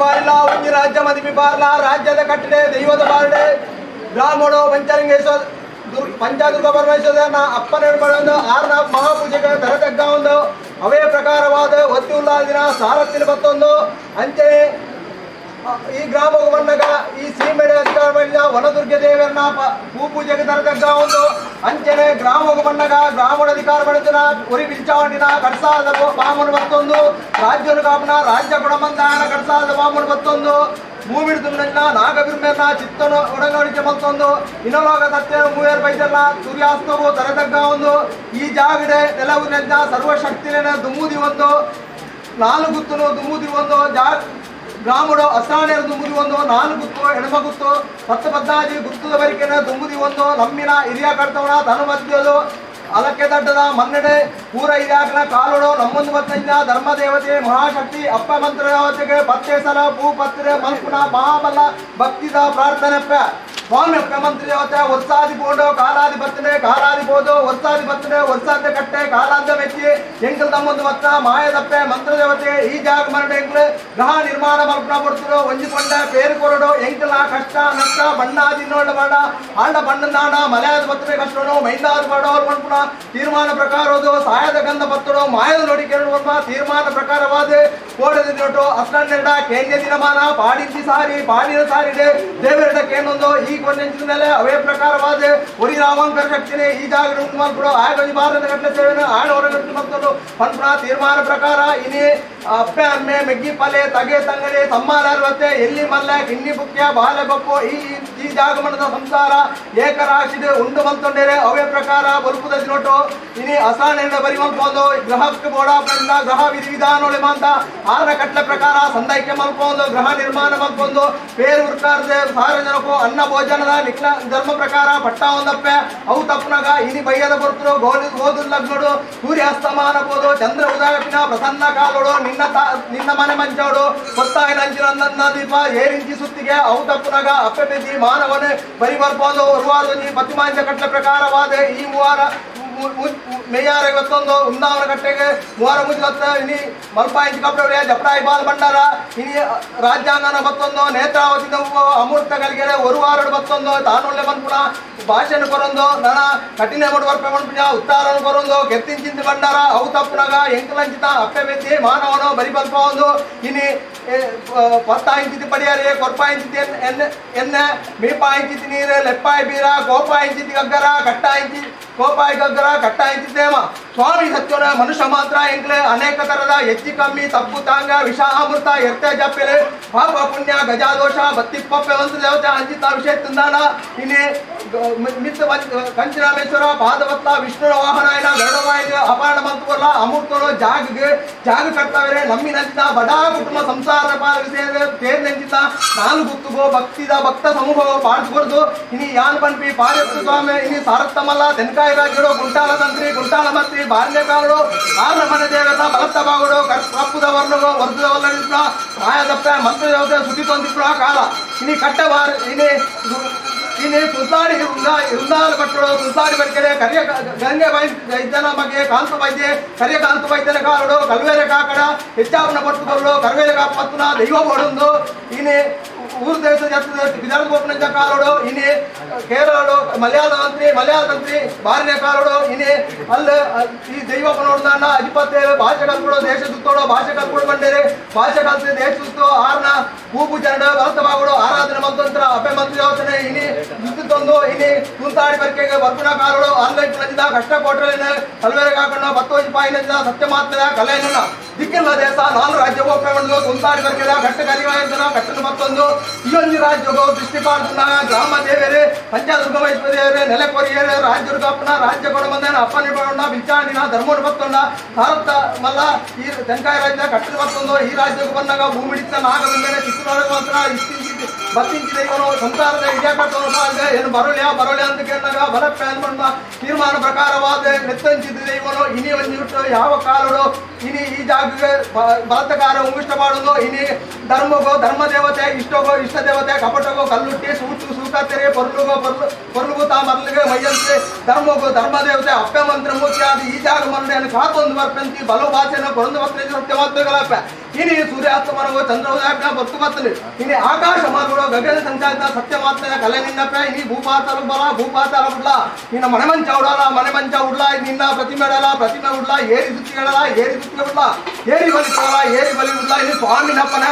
ಬಾರಿಲ್ಲ ಒಂಜಿ ರಾಜ್ಯ ಮದಿಮಿ ಬಾರ್ಲ ರಾಜ್ಯದ ಕಟ್ಟಡೆ ದೈವದ ಬಾರಡೆ ಗ್ರಾಮಡು ಪಂಚಲಿಂಗೇಶ್ವರ ಪಂಚದುರ್ಗ ಪರಮೇಶ್ವರನ ಅಪ್ಪನ ಒಂದು ಆರ್ನ ಮಹಾಪೂಜೆಗೆ ತರತಗ್ಗ ಒಂದು ಅವೇ ಪ್ರಕಾರವಾದ ಒತ್ತಿ ಉಲ್ಲಾದಿನ ಸಾರಥಿನ ಬತ್ತೊಂದು ಅಂಚನೆ ಈ ಗ್ರಾಮವು ಬಂದಾಗ ಈ ಸೀಮೆಡೆ ಅಧಿಕಾರ ವನದುರ್ಗೆ ದೇವರನ್ನ ಪೂ ಪೂಜೆಗೆ ತರತಗ್ಗ ಒಂದು ಅಂಚನೆ ಗ್ರಾಮವು ಬಂದಾಗ ಗ್ರಾಮದ ಅಧಿಕಾರ ಪಡೆದನ ಉರಿ ಬಿಂಚಾವಣಿನ ಕಡ್ಸಾದ ಬಾಮನು ಬತ್ತೊಂದು ರಾಜ್ಯನು ಕಾಪನ ರಾಜ್ಯ ಕೊಡಮಂದಾನ ಕಡ್ಸಾದ ಬಾಮನು ಬತ್ತೊಂದು ಮೂವಿಡ್ದು ನಾಗಬಿರ್ಮೆನ ಚಿತ್ತನು ಒಡಂಗಡಿಕೆ ಮಲ್ತೊಂದು ಇನಲೋಕ ಸತ್ಯ ಮೂವೇರ್ ಬೈದಲ್ಲ ಸೂರ್ಯಾಸ್ತವು ತರತಗ್ಗ ಒಂದು ಈ ಜಾಗಡೆ ನೆಲವು ಸರ್ವಶಕ್ತಿನ ದುಮ್ಮುದಿ ಒಂದು ನಾಲ್ಕು ಗುತ್ತುನು ದುಮ್ಮುದಿ ಒಂದು ಜಾ ಗ್ರಾಮಡು ಅಸ್ರಾಣೆಯರು ದುಂಬುದಿ ಒಂದು ನಾಲ್ಕು ಗುತ್ತು ಎಡಮ ಗುತ್ತು ಪತ್ತು ಪದ್ದಾಜಿ ಗುತ್ತದ ಬರಿಕೆನ ದುಂಬುದಿ ಒಂದು ನಮ್ಮಿನ ಹಿರಿಯ ಕರ್ತವನ ತನು ಮಧ್ಯದು ಅಲಕ್ಕೆ ದಡ್ಡದ ಮನ್ನಡೆ ಪೂರ ಹಿರಿಯಾಕನ ಕಾಲುಡು ನಮ್ಮೊಂದು ಮತ್ತಂಜ ಧರ್ಮದೇವತೆ ಮಹಾಶಕ್ತಿ ಅಪ್ಪ ಮಂತ್ರ ದೇವತೆಗೆ ಪತ್ತೆ ಸಲ ಪೂ ಪತ್ರೆ ಮಲ್ಪುನ ಮಹಾಬಲ ಭಕ್ತಿದ ಪ್ರಾರ್ಥನೆಪ್ಪ ಸ್ವಾಮಿ ಅಪ್ಪ ಮಂತ್ರ ದೇವತೆ ವರ್ಷಾದಿ ಬೋಂಡು ಕಾಲಾದಿ ಬರ್ತನೆ ಕಾಲಾದಿ ಬೋದು ವರ್ಷಾದಿ ಬರ್ತನೆ ವರ್ಷಾದ ಕಟ್ಟೆ ಕಾಲಾದ ಮೆಚ್ಚಿ ಎಂಕಲ್ ತಮ್ಮೊಂದು ಮತ್ತ ಮಾಯದಪ್ಪೆ ಮಂತ್ರ ದೇವತೆ ಈ ಜಾಗ ಮರಡು ಎಂಕ್ಲು ಗ್ರಹ ನಿರ್ಮಾಣ ಮಲ್ಪನ ಕೊಡ್ತರು ಒಂಜಿಕೊಂಡ ಪೇರು ಕೊರಡು ಎಂಕಲ ಕಷ್ಟ ನಷ್ಟ ಬಣ್ಣಾದಿ ನೋಡ ಬೇಡ ಆಂಡ ಬಣ್ಣದಾಣ ಮಲಯಾದ ಬರ್ತನೆ ಕಷ್ಟನು ಮೈಂದಾದ ಬಡವರು ಮನ್ಪುನ ತೀರ್ಮಾನ ಪ್ರಕಾರದು ಸಾಯದ ಗಂಧ ಪತ್ತಡು ಮಾಯದ ನೋಡಿ ಕೇಳುವ ತೀರ್ಮಾನ ಪ್ರಕಾರವಾದ ಕೋಡದ ನೋಟು ಅಸ್ರನ್ನೆರಡ ಕೇಂದ್ರ ದಿನಮಾನ ಪಾಡಿಂಚಿ ಸಾರಿ ಪಾಡಿನ ಸಾರಿಡೆ ದೇವರೆಡ ಕೇನೊಂದು ಈ ಕೊನೆಂಚಿನ ಮೇಲೆ ಅವೇ ಪ್ರಕಾರವಾದ ಒರಿ ರಾಮಾಂಕರ ಶಕ್ತಿನೇ ಈ ಜಾಗ ಉಂಟು ಮಲ್ಪಡು ಆಗ ಭಾರತ ಗಟ್ಟಲೆ ಸೇವೆನ ಆಣ ಹೊರಗಟ್ಟು ಮಲ್ತಲು ಪನ್ಪುನ ತೀರ್ಮಾನ ಪ್ರಕಾರ ಇನಿ ಅಪ್ಪೆ ಅಮ್ಮೆ ಮೆಗ್ಗಿ ಪಲೆ ತಗೆ ತಂಗಡಿ ತಮ್ಮಾಲಾರ್ವತ್ತೆ ಎಲ್ಲಿ ಮಲ್ಲ ಕಿನ್ನಿ ಬುಕ್ಯ ಬಾಲೆ ಬಪ್ಪು ಈ ಈ ಜಾಗಮನದ ಸಂಸಾರ ಏಕರಾಶಿದೆ ಉಂಡು ಮಲ್ತೊಂಡೇರೆ ಅವೇ ಪ್ರಕಾರ ಬಲ್ಪುದ ನೋಟು ಇನಿ ಅಸಾನೆಂಡ ಬರಿ ಮಲ್ಪೊಂದು ಗ್ರಹಕ್ಕೆ ಬೋಡ ಪಂಡ ಗ್ರಹ ವಿಧಿ ವಿಧಾನೊಳೆ ಮಾಂತ ಆರನ ಕಟ್ಲೆ ಪ್ರಕಾರ ಸಂದೈಕೆ ಮಲ್ಪೊಂದು ಗ್ರಹ ನಿರ್ಮಾಣ ಮಲ್ಪೊಂದು ಪೇರು ಉರ್ಕಾರ್ದೆ ಸಾರ್ವಜನಕೋ ಅನ್ನ ಭೋಜನದ ನಿಕ್ಲ ಧರ್ಮ ಪ್ರಕಾರ ಪಟ್ಟ ಒಂದಪ್ಪೆ ಅವು ತಪ್ಪನಾಗ ಇನಿ ಬಯ್ಯದ ಬರ್ತರು ಗೋಲಿ ಗೋದು ಲಗ್ನಡು ಸೂರ್ಯಾಸ್ತಮಾನ ಬೋದು ಚಂದ್ರ ಉದಯಪಿನ ಪ್ರಸನ್ನ ಕಾಲೋಡು ನಿನ್ನ ನಿನ್ನ ಮನೆ ಮಂಚೋಡು ಹೊತ್ತಾಯಿನ ಅಂಚಿನ ನನ್ನ ದೀಪ ಏರಿಂಚಿ ಸುತ್ತಿಗೆ ಅವು ತಪ್ಪನಾಗ ಅಪ್ಪೆ ಬೆದ್ದಿ ಮಾನವನೇ ಬರಿ ಬರ್ಬೋದು ಉರ್ವಾರುನಿ ಪತಿಮಾಂಜ ಕಟ್ಲೆ ಪ್ರಕಾರವಾದ ಈ ಮೂವಾರ ಮೆಯ್ಯಾರ ಇವತ್ತೊಂದು ಉಂದಾವನ ಕಟ್ಟೆಗೆ ಮೂವಾರ ಮುಜ್ಲತ್ತ ಇನಿ ಮಲ್ಪಾಯಿಂಚಿ ಕಪ್ರವ್ರೆ ಜಪ್ರಾಯಿ ಬಾಲ್ ಭಂಡಾರ ಇನಿ ರಾಜ್ಯಾಂಗನ ಬತ್ತೊಂದು ನೇತ್ರಾವತಿ ಅಮೃತ ಕಲಿಗೆರೆ ಒಂದು ವಾರಡು ಬತ್ತೊಂದು ತಾನುಳ್ಳೆ ಮನ್ಪುಣ ಭಾಷೆನು ಕೊರೊಂದು ನನ ಕಠಿಣ ಬರ್ಪೆ ಮನ್ಪುಣ ಉತ್ತಾರನು ಕೊರೊಂದು ಕೆತ್ತಿಂಚಿಂತ ಭಂಡಾರ ಅವು ತಪ್ಪುನಗ ಎಂಕಲಂಚಿತ ಅಪ್ಪೆ ಬೆದ್ದಿ ಮಾನವನು ಬರಿ ಬಲ್ಪ ಒಂದು ಇನಿ ಪತ್ತಾಯಿಂಚಿತಿ ಪಡಿಯಾರೆ ಕೊರ್ಪಾಯಿಂಚಿತಿ ಎಣ್ಣೆ ಎಣ್ಣೆ ಮೀಪಾಯಿಂಚಿತಿ ನೀರು ಲೆಪ್ಪಾಯಿ ಬೀರ ಕೋಪಾಯಿಂಚಿತಿ ಗಗ್ಗರ ಕಟ್ಟಾಯಿಂಚಿ ಕೋಪಾಯಿ ಗಗ್ಗರ ಕಟ್ಟಾಯಿಂಚಿ ತೇಮ ಸ್ವಾಮಿ ಸತ್ಯನ ಮನುಷ್ಯ ಮಾತ್ರ ಎಂಕ್ಲೆ ಅನೇಕ ತರದ ಹೆಚ್ಚಿ ಕಮ್ಮಿ ತಪ್ಪು ತಾಂಗ ವಿಷ ಅಮೃತ ಎರ್ತೆ ಜಪ್ಪೆಲೆ ಪಾಪ ಪುಣ್ಯ ಗಜಾದೋಷ ಬತ್ತಿಪ್ಪಪ್ಪೆ ಒಂದು ದೇವತೆ ಅಂಜಿತ ವಿಷಯ ತಿಂದಾನ ಇನಿ ಮಿತ್ತ ಕಂಚರಾಮೇಶ್ವರ ಪಾದವತ್ತ ವಿಷ್ಣುರ ವಾಹನ ಏನ ಗರುಡವಾಯಿನ ಅಪಹರಣ ಮಂತುವಲ್ಲ ಅಮೃತರು ಜಾಗಗೆ ಜಾಗ ಕರ್ತಾವರೆ ನಮ್ಮಿನಂಚಿತ ಬಡಾ ಕುಟುಂಬ ಸಂಸಾರ ಪಾಲಿಗೆ ಸೇರಿ ತೇರ್ನಂಚಿತ ನಾಲ್ಕು ಗುತ್ತುಗೋ ಭಕ್ತಿದ ಭಕ್ತ ಸಮೂಹ ಪಾಡ್ಸ್ಕೊರ್ದು ಇನಿ ಯಾನ್ ಪನ್ಪಿ ಪಾರ್ಯತ್ತು ಸ್ವಾಮಿ ಇನಿ ಸಾರತ್ತಮಲ್ಲ ತೆನ್ಕಾಯಿ ರಾಜ್ಯಡು ಗುಂಟಾಲ ತಂತ್ರಿ ಗುಂಟಾಲ ಮಂತ್ರಿ ಬಾಲ್ಯಕಾಲಡು ಆರ್ನ ಮನೆ ದೇವತ ಬಲತ್ತ ಬಾಗುಡು ಕಪ್ಪುದ ವರ್ಣಗೋ ವರ್ಧದ ವಲ್ಲ ಮಾಯದಪ್ಪ ಮಂತ್ರ ದೇವತೆ ಸುದ್ದಿ ತೊಂದಿಪ್ಪ ಕಾಲ ಇನಿ ಕಟ್ಟಬಾರ ಇನಿ ಇನಿ ತುಲ್ಸಾಡಿ ಉಂದಾಲ ಭಟ್ರು ತುಲ್ಸಾಡಿ ಬರ್ಕೆರೆ ಕರಿಯ ಗಂಗೆ ವೈದ್ಯನ ಮಗೆ ಕಾಂತು ವೈದ್ಯ ಕರಿಯ ಕಾಂತು ವೈದ್ಯನ ಕಾಲಡು ಕಲ್ವೇರೆ ಕಾಕಡ ಹೆಚ್ಚಾವನ ಪಟ್ಟುಕೊಳ್ಳು ಕರ್ವೇರೆ ಕಾಪತ್ತುನ ದೈವ ಬೋಡುಂದು ಇನಿ ಊರು ದೇಶ ಬಿದಾರ ಗೋಪನಂಜ ಕಾಲೋಡು ಇನಿ ಕೇರಳಡು ಮಲಯಾಳ ಮಂತ್ರಿ ಮಲಯಾಳ ತಂತ್ರಿ ಬಾರಿನ ಕಾಲೋಡು ಇನಿ ಅಲ್ಲ ಈ ದೈವ ನೋಡ್ದಾನ ಅಧಿಪತ್ಯ ಭಾಷೆ ಕಲ್ಪಡು ದೇಶ ಸುತ್ತೋಡು ಭಾಷೆ ಕಲ್ಪಡು ಬಂಡೇರೆ ಭಾಷೆ ಕಲ್ತು ದೇಶ ಸುತ್ತು ಆರ್ನ ಪೂಪು ಜನಡು ಭರತ ಬಾಗುಡು ಆರಾಧನೆ ಮಂತ್ರ ಅಪ್ಪೆ ಮಂತ್ರಿ ಯೋಚನೆ ಇನಿ ತಂದು ಇನಿ ತುಂತಾಡಿ ಬರ್ಕೆಗೆ ಬರ್ಪುಣ ಕಾಲೋಡು ಆನ್ಲೈನ್ ಕಷ್ಟ ಕೊಟ್ರೆ ಕಲ್ವೇರೆ ಕಾಕೊಂಡು ಬತ್ತೋಜಿ ಪಾಯಿನ ಸತ್ಯ ಮಾತ್ರ ಕಲೆಯನ್ನ ದಿಕ್ಕಿಲ್ಲ ದೇಶ ನಾಲ್ಕು ರಾಜ್ಯ ಒಪ್ಪೆ ತುಂತಾಡಿ ಬರ್ಕೆದ ಘಟ್ಟ ಕರಿವಾಯಂತನ ಕಟ್ಟನು ಮತ್ತೊಂದು ಈ ಒಂದು ರಾಜ್ಯಗೋ ದೃಷ್ಟಿ ಗ್ರಾಮ ದೇವರೇ ಪಂಚದುರ್ಗಮೇಶ್ವರ ದೇವರೇ ನೆಲೆಕೊರಿಯರೇ ರಾಜ್ಯದುರ್ಗಪ್ಪನ ರಾಜ್ಯ ಕೊಡ ಬಂದನ ಅಪ್ಪ ನಿಬಣ್ಣ ಬಿಲ್ಚಾಣಿನ ಧರ್ಮನ ಬತ್ತೊಂಡ ಭಾರತ ಮಲ್ಲ ಈ ತೆಂಕಾಯಿ ರಾಜ್ಯ ಕಟ್ಟದ ಮತ್ತೊಂದು ಈ ರಾಜ್ಯಕ್ಕೆ ಬಂದಾಗ ಭೂಮಿಡಿತ ನಾಗದ ಚಿತ್ರನಾಗ ಮಾತ್ರ ಇಷ್ಟಿಂಚಿ ಬತ್ತಿಂಚಿ ದೈವನು ಸಂಸಾರದ ಇಡಿಯ ಕಟ್ಟೋನು ಏನು ಬರೋಲ್ಯಾ ಬರೋಲ್ಯಾ ಅಂತ ಕೇಳಿದಾಗ ಬಲ ಪ್ಯಾನ್ ಬಣ್ಣ ತೀರ್ಮಾನ ಪ್ರಕಾರವಾದ ನೆತ್ತಂಚಿದ ದೈವನು ಇನಿ ಒಂಜಿಬಿಟ್ಟು ಯಾವ ಕಾಲಡು ಇನಿ ಈ ಜಾಗಕ್ಕೆ ಬಲತ್ಕಾರ ಉಂಗಿಷ್ಟ ಮಾಡುದು ಇನಿ ಧರ್ಮಗೋ ಧರ್ಮ ದೇವತೆ ಇಷ್ಟಗೋ ಇಷ್ಟಗೋ ಇಷ್ಟ ದೇವತೆ, ಕಪಟಗೋ ಕಲ್ಲುಟ್ಟಿ, ಸೂಟು ಸೂಕತೆರೆ, ಪೊರ್ಲುಗೋ ಪೊರ್ಲು ಪೊರ್ಲುಗು ತಾ ಮರ್ಲಿಗೆ ಮೈಯಂತೆ, ಧರ್ಮಗೋ ಧರ್ಮ ದೇವತೆ, ಅಪ್ಪೆ ಮಂತ್ರ ಮೂರ್ತಿ ಆದ ಈ ಜಾಗ ಮರಡೆಯನ್ನು ಕಾತೊಂದು ಬರ್ಪಂತಿ ಬಲು ಭಾಷೆನ ಕೊರೊಂದು ಬರ್ತೇನೆ ಸತ್ಯ ಮಾತುಗಳಪ್ಪ. ಇನಿ ಸೂರ್ಯಾಸ್ತಮನವೋ ಚಂದ್ರೋದಯ ಬತ್ತು ಬತ್ತಲು, ಇನಿ ಆಕಾಶ ಮಾರ್ಗೋ ಗಗನ ಸಂಚಾರಿತ ಸತ್ಯ ಮಾತ್ರ ಕಲೆ ನಿನ್ನಪ್ಪ. ಇನಿ ಭೂಪಾತಲ ಬಲ ಭೂಪಾತಲ ಉಡ್ಲ, ನಿನ್ನ ಮನೆ ಮಂಚ ಉಡಲ ಮನೆ ಮಂಚ ಉಡ್ಲ, ನಿನ್ನ ಪ್ರತಿಮೆ ಇಡಲ ಪ್ರತಿಮೆ ಉಡ್ಲ, ಏರಿ ಸುತ್ತಿಗಳಲ್ಲ ಏರಿ ಸುತ್ತಿಗೆ ಉಡ್ಲ, ಏರಿ ಬಲಿ ಕೊಡಲ ಏರಿ ಬಲಿ ಉಡ್ಲ. ಇನ್ನು ಸ್ವಾಮಿನಪ್ಪನ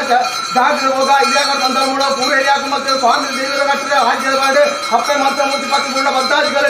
ಜಾಗೃತ ಹೋಗ ಇದ್ಯಾಗ ತಂತ್ರ ಮೂಡ ಪೂರ ಮತ್ತೆ ಸ್ವಾಮಿ ದೇವರ ಕಟ್ಟರೆ ರಾಜ್ಯದ ಮಾಡಿ ಅಪ್ಪೆ ಮಾತ್ರ ಮೂರ್ತಿ ಪತ್ತಿ ಗುಂಡ ಬದ್ದಾಜಿಗಳ.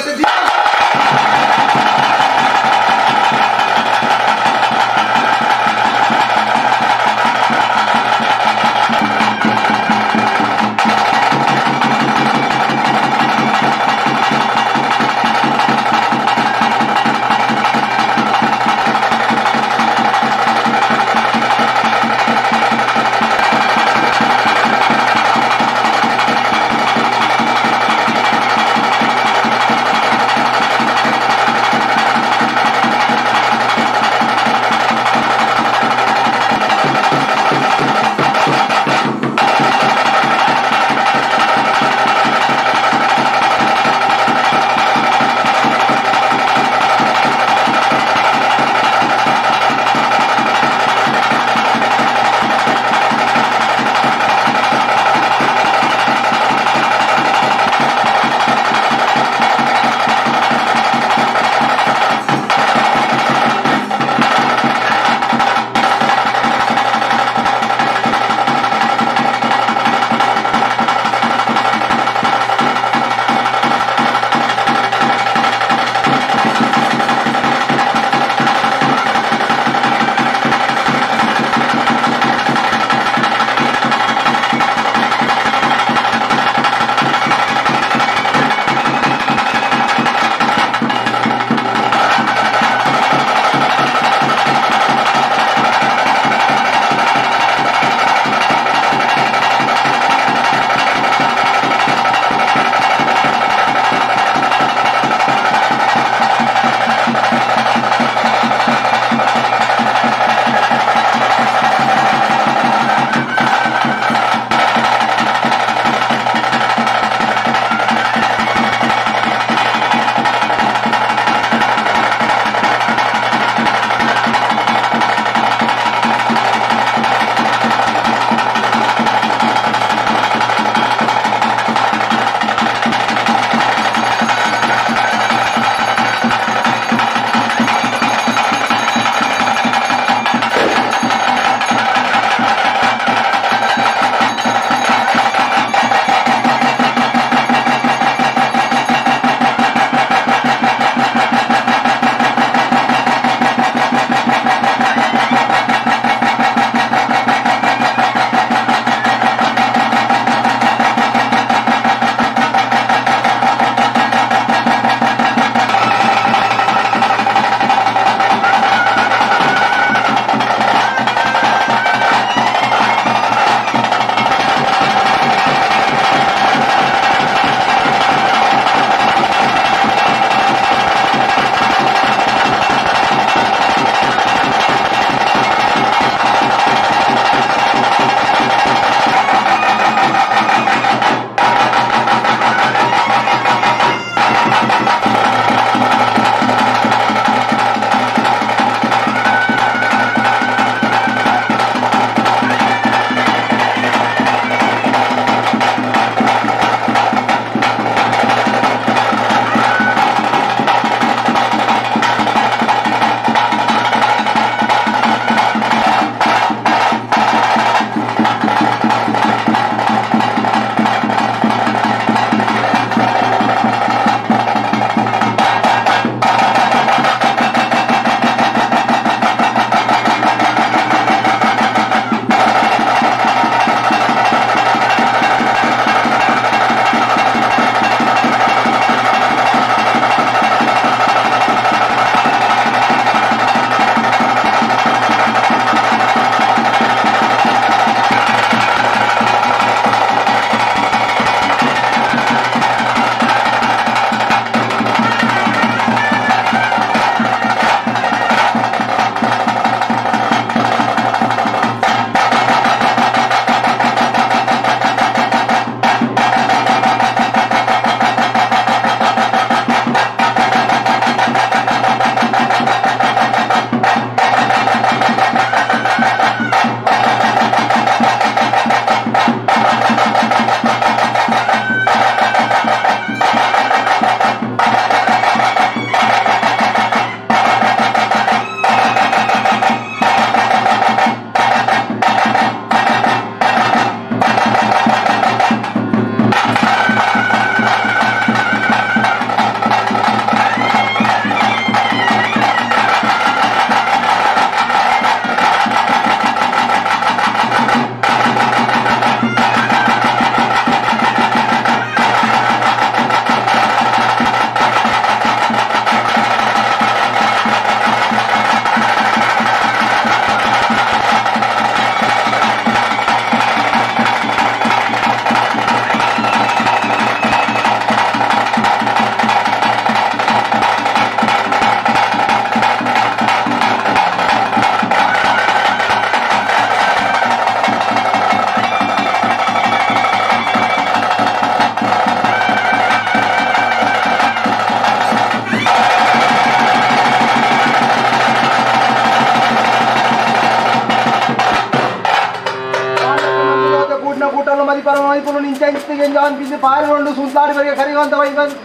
ಎಂಚು ಗೆಂಜಾನ್ ಬಿಂದು ಪಾರಿಗೊಂಡು ಸುಂತಾಡಿ ಬರಿಗೆ ಕರಿಗಂತ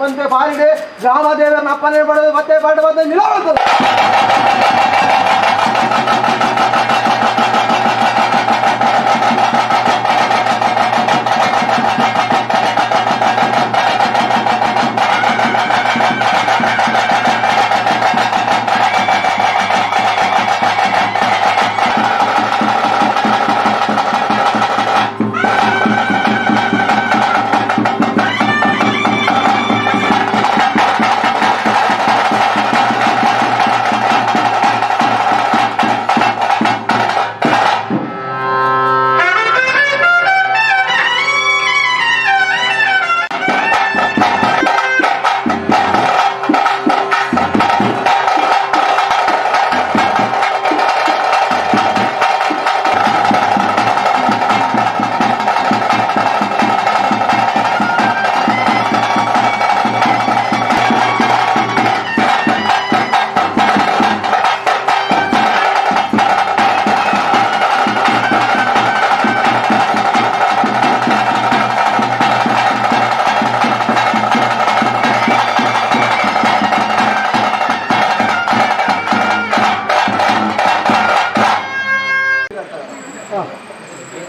ಬಂದೆ ಪಾರಿಡೆ ಗ್ರಾಮ ದೇವರನ್ನ ಅಪ್ಪನೇ ಪಡೆದು ಮತ್ತೆ ಪಾಡ ಬಂದ ನಿಲುವಂತ.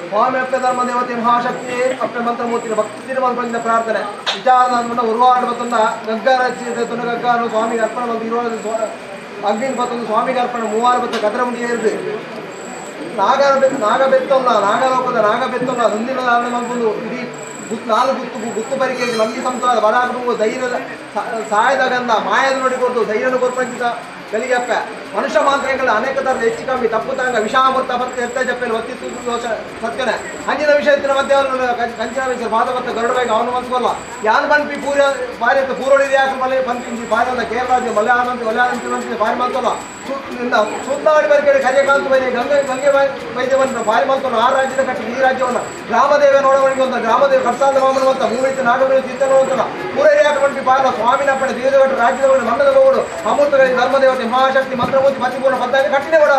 ಸ್ವಾಮಿ ಅಪ್ಪ ಧರ್ಮ ದೇವತೆ ಮಹಾಶಕ್ತಿ ಅಪ್ಪ ಮಂತ್ರಮೂರ್ತಿ ಭಕ್ತಿ ಬಂದ ಪ್ರಾರ್ಥನೆ ವಿಚಾರ ಉರ್ವಾಡ ಬತ್ತಂದ ಗಗ್ಗಾರ ಗಗ್ಗಾರು ಸ್ವಾಮಿಗೆ ಅರ್ಪಣೆ ಬಂದು ಇರುವ ಅಗ್ನಿ ಬತ್ತಂದು ಸ್ವಾಮಿಗೆ ಅರ್ಪಣೆ ಮೂವಾರು ಬತ್ತ ಕದರ ಮುಂಡಿ ಏರಿದು ನಾಗರ ನಾಗ ಬೆತ್ತಲ್ಲ ನಾಗಲೋಕದ ನಾಗ ಬೆತ್ತಲ್ಲ ಮುಂದಿನ ಮಲ್ಪೊಂದು ಇಡೀ ಗುತ್ತು ನಾಲ್ಕು ಗುತ್ತು ಗುತ್ತು ಬರಿಕೆ ನಮ್ಗೆ ಸಂಸಾರ ಬಡಾಗ ಧೈರ್ಯದ ಸಹಾಯದ ಗಂಧ ಮಾಯದ ನೋಡಿ ಕೊಟ್ಟು ಧೈರ್ಯನ ಕೊರ್ಪಂಚಿತ ಗಲಿಗಪ್ಪ ಮನುಷ್ಯ ಮಾಂತ್ರಿಗಳ ಅನೇಕ ಥರದ ಹೆಚ್ಚು ಕಮ್ಮಿ ತಪ್ಪು ತಂಗ ವಿಷಾಮೃತ ಭಕ್ತ ಎತ್ತ ಜಪ್ಪೆಲ್ ಒತ್ತಿತ್ತು ದೋಷ ಸತ್ಯನೇ ಅಂಜಿನ ವಿಷಯತ್ತಿನ ಮಧ್ಯೆ ಅವರು ಕಂಚಿನ ವಿಷಯ ಬಾದ ಬತ್ತ ಗರುಡ ಬೇಗ ಅವನು ಮನ್ಸ್ಕೊಲ್ಲ ಯಾನ್ ಬನ್ಪಿ ಪೂರ ಬಾರಿ ಪೂರೋಡಿ ಯಾಕೆ ಮಲೆ ಪಂಪಿಂಜಿ ಬಾರಿ ಅಲ್ಲ ಕೇರಳ ರಾಜ್ಯ ಮಲಯಾಳಂ ಮಲಯಾಳಂ ಅಂತ ಬಾರಿ ಮಂತಲ್ಲ ಸುತ್ತಾಡಿ ಬರಿಕೆ ಕರಿಯಕಾಂತ ಬೈದೆ ಗಂಗೆ ಗಂಗೆ ವೈದ್ಯ ಬಂದ ಬಾರಿ ಮಂತಲ್ಲ ಆ ರಾಜ್ಯದ ಕಟ್ಟಿ ಈ ರಾಜ್ಯವನ್ನು ಗ್ರಾಮದೇವ ನೋಡವಳಿಗೆ ಅಂತ ಗ್ರಾಮದೇವ ಕಟ್ಸಾದ ಮಾಮನ ಅಂತ ಮೂವತ್ತು ನಾಗವೇಲು ತೀರ್ಥನು ಅಂತಲ್ಲ ಪೂರ ಯಾಕೆ ಬಂಪಿ ಬಾರ ಸ್ವಾಮಿನ ಪಡೆ ದೇವದ ರಾಜ್ಯದ ಮನ್ನದ ಹೋಗುಡು ಅಮೃತಗಳಿಗೆ ಧರ್ಮದೇವತೆ ಮಹಾಶಕ್ತಿ ಮಂತ್ರಮೂರ್ತಿ ಪತಿಪೂರ್ಣ ಪದ್ಧತಿ ಕಟ್ಟಿದೆ ಕೂಡ.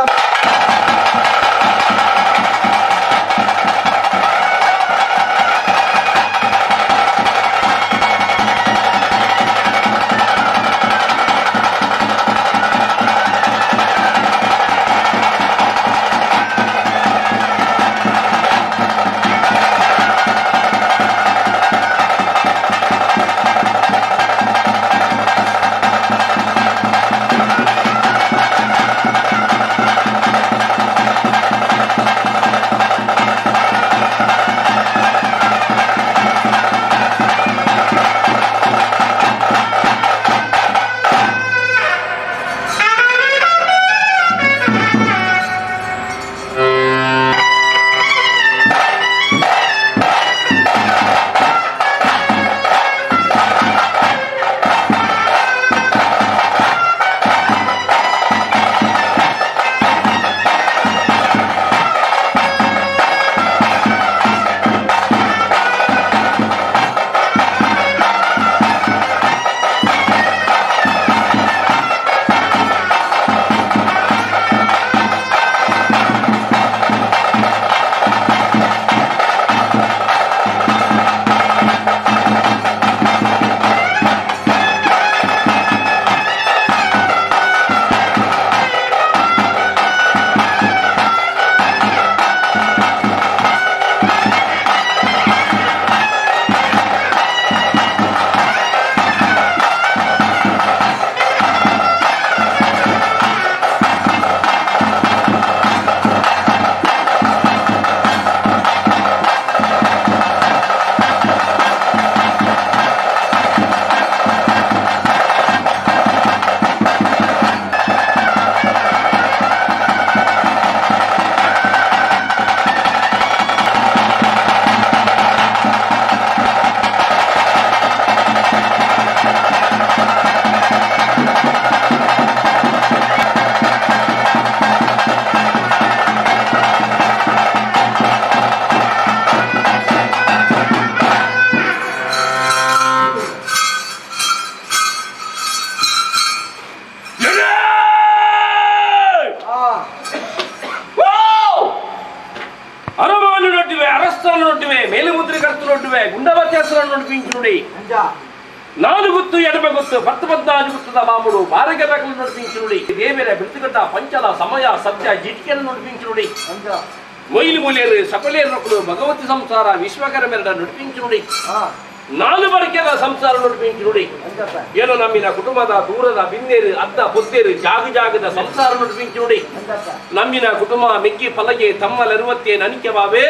ಗುತ್ತುಲೊಡ್ಡುವೆ ಗುಂಡವತ್ಯಾಸನ ನಡಿಪಿಂಚುನುಡಿ. ಅಂಚ. ನಾಲು ಗುತ್ತು ಎಡಬೆ ಗುತ್ತು ಪತ್ತು ಪದ್ನಾಜು ಗುತ್ತದ ಮಾಮುಡು ಬಾರಗೆರಕಲು ನಡಿಪಿಂಚುನುಡಿ. ದೇವರ ಬಿರುತುಗಟ್ಟ ಪಂಚಲ ಸಮಯ ಸತ್ಯ ಜಿಟಿಕೆಯನ್ನು ನಡಿಪಿಂಚುನುಡಿ. ಅಂಚ. ಮೊಯ್ಲು ಮೂಲೆಯರು ಸಕಲೇರಕಲು ಭಗವತಿ ಸಂಸಾರ ವಿಶ್ವಕರ್ಮೆರಡ ನಡಿಪಿಂಚುನುಡಿ. ಹಾ. ನಾಲು ಬರಿಕೆದ ಸಂಸಾರ ನಡಿಪಿಂಚುನುಡಿ. ಅಂಚಪ್ಪ. ಏನೋ ನಮ್ಮಿನ ಕುಟುಂಬದ ದೂರದ ಬಿನ್ನೇರು ಅದ್ದ ಪೊತ್ತೇರು ಜಾಗ ಜಾಗದ ಸಂಸಾರ ನಡಿಪಿಂಚುನುಡಿ. ಅಂಚಪ್ಪ. ನಮ್ಮಿನ ಕುಟುಂಬ ಮೆಕ್ಕಿ ಪಲಗೆ ತಮ್ಮಲೆರುವತ್ತೆ ನನಿಕೆ ಬಾವೆ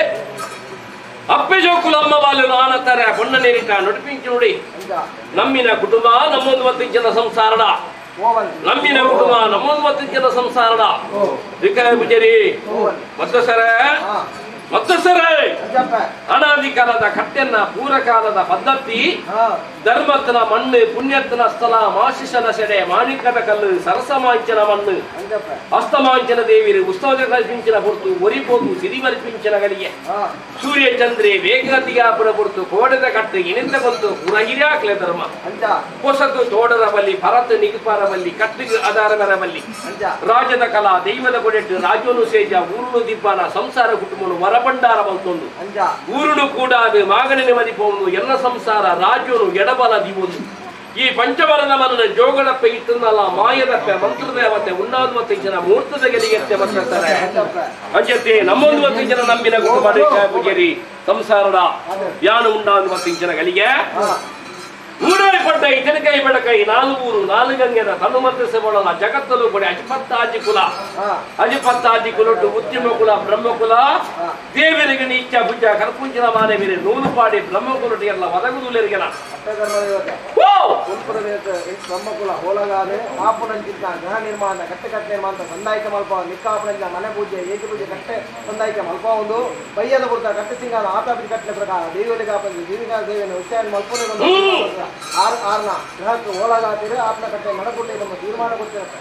ಅಪ್ಪೆ ಜೋಕುಲ ಅಮ್ಮ ಬಾಲು ಆನತಾರೆ ಬೊಣ್ಣ ನೀರಿಟ ನಡಿಪಿಂಚುನುಡಿ. ಅಂಚ. ನಮ್ಮಿನ ಕುಟುಂಬ ನಮ್ಮೊಂದು ಮತ್ತು ಜನ ಸಂಸಾರದ ಓವನ್. ನಮ್ಮಿನ ಕುಟುಂಬ ನಮ್ಮೊಂದು ಮತ್ತು ಜನ ಸಂಸಾರದ ಓ. ವಿಕಾಯ ಪೂಜಾರಿ. ಓವನ್. ಮತ್ತು ಸರ ಹಾ. ಮತ್ತು ಸರ ಅಂಚಪ್ಪ. ಅನಾದಿ ಕಾಲದ ಕಟ್ಟೆನ್ನ ಪೂರಕಾಲದ ಪದ್ಧತಿ ಹಾ. ಧರ್ಮತ್ನ ಮಣ್ಣು ಪುಣ್ಯತ್ನ ಸ್ಥಳ ಮಾಶಿಷನ ಸೆಡೆ ಮಾಣಿಕದ ಕಲ್ಲು ಸರಸಮಾಂಚನ ಮಣ್ಣು ಅಂಚಪ್ಪ. ಅಸ್ತಮಾಂಚನ ದೇವಿರು ಉತ್ಸವ ಕಲ್ಪಿಂಚಿನ ಪೊರ್ತು ಒರಿಪೋದು ಸಿರಿಮರ್ಪಿಂಚಿನ ಗಲಿಗೆ ಹಾ. ಸೂರ್ಯ ಚಂದ್ರೆ ವೇಗತಿಯಾಪುರ ಪೊರ್ತು ಕೋಡದ ಕಟ್ಟು ಇನಿಂದ ಬಂತು ಪುರಹಿರ್ಯಾಕ್ಲೆ ಧರ್ಮ ಅಂಚ. ಹೊಸತು ತೋಡರ ಬಲ್ಲಿ ಭರತ ನಿಗುಪಾರ ಬಲ್ಲಿ ಕಟ್ಟಿಗೆ ಆಧಾರ ಬಲ್ಲಿ ಅಂಚ. ರಾಜದ ಕಲಾ ದೈವದ ಕೊಡೆಟ್ಟು ರಾಜೋನು ಸೇಜ ಊರುನು ದಿಬ್ಬಾನ ಸಂಸಾರ ಕುಟುಂಬನು ವರಭಂಡಾರ ಬಂತೊಂದು ಅಂಚ. ಊರುನು ಕೂಡ ಅದು ಮಾಗನಿನ ಮದಿಪೋನು ಎಲ್ಲ ಸಂಸಾರ ರಾಜೋನು ಎಡಬಲ ದಿವೊಂದು ಈ ಪಂಚವರದ ಮನದ ಜೋಗಳಪ್ಪೆ ಇಟ್ಟನಲ್ಲ ಮಾಯದಪ್ಪೆ ಮಂತ್ರದೇವತೆ ಉಣ್ಣಾದುವತ್ತೆ ಜನ ಮೂರ್ತದ ಗೆಲಿಗೆತ್ತೆ ಬರ್ತಾರೆ ಅಂಚಪ್ಪ. ಅಂಜತೆ ನಮ್ಮೊಂದು ಮತ್ತು ಜನ ನಂಬಿನ ಕುಟುಂಬ ಪೂಜಾರಿ ಸಂಸಾರದ ಯಾನು ಉಂಡಾದು ಮತ್ತು ಜನ ಗಳಿಗೆ ಹಾ. ಊರಾಡಿ ಪಡ್ಡೈ ತೆನಕೈ ಬೆಳಕೈ ನಾಲು ಊರು ನಾಲು ಗಂಗೆದ ತನು ಮಂತ್ರಿಸಬೊಳಲ ಜಗತ್ತಲು ಕೊಡೆ ಅಜಿಪತ್ತಾಜಿ ಕುಲ ಹಾ. ಅಜಿಪತ್ತಾಜಿ ಕುಲೊಟ್ಟು ಉದ್ಯಮ ಕುಲ ಬ್ರಹ್ಮಕುಲ ದೇವರಿಗೆ ನೀಚ ಭುಜ ಕರ್ಪುಂಚಿನ ಮಾನವೀರೆ ನೂಲು ಪಾಡಿ ಬ್ರಹ್ಮಕುಲಟಿ ಎಲ್ಲ ಒದಗುದುಲೆರಿಗೆನ. ಅಟ್ಟಕರ್ಮ ದೇವತೆ. ಓ. ಕುಲ್ಪುರ ದೇವತೆ ಬ್ರಹ್ಮಕುಲ ಹೋಲಗಾದೆ ಆಪುನಂಚಿತ್ತ ಗೃಹ ನಿರ್ಮಾಣ ಕಟ್ಟೆ ಕಟ್ಟೆ ನಿರ್ಮಾಣ ಸಂದಾಯಿಕ ಮಲ್ಪ ನಿಕ್ಕಾಪುನಂಚಿನ ಮನೆ ಪೂಜೆ ಏಕ ಪೂಜೆ ಕಟ್ಟೆ ಸಂದಾಯಿಕ ಮಲ್ಪ ಒಂದು ಬಯ್ಯದ ಪುರ್ತ ಕಟ್ಟೆ ಸಿಂಗಾದ ಆತಾಪಿ ಕಟ್ಟಲೆ ಪ್ರಕಾರ ದೇವಲಿಗೆ ಆಪಂಜಿ ಜೀವಿಕಾ ದೇವಿನ ಉಚ್ಚಾರಣೆ ಮಲ್ಪನೆ ಬಂದು ಆರ್ ಆರ್ನ ಗೃಹಕ್ಕೆ ಹೋಲಗಾತಿರೆ ಆಪ್ನ ಕಟ್ಟೆ ಮಡಕುಟ್ಟೆ ನಮ್ಮ ತೀರ್ಮಾನ ಕೊಡ್ತಿರತ್ತೆ.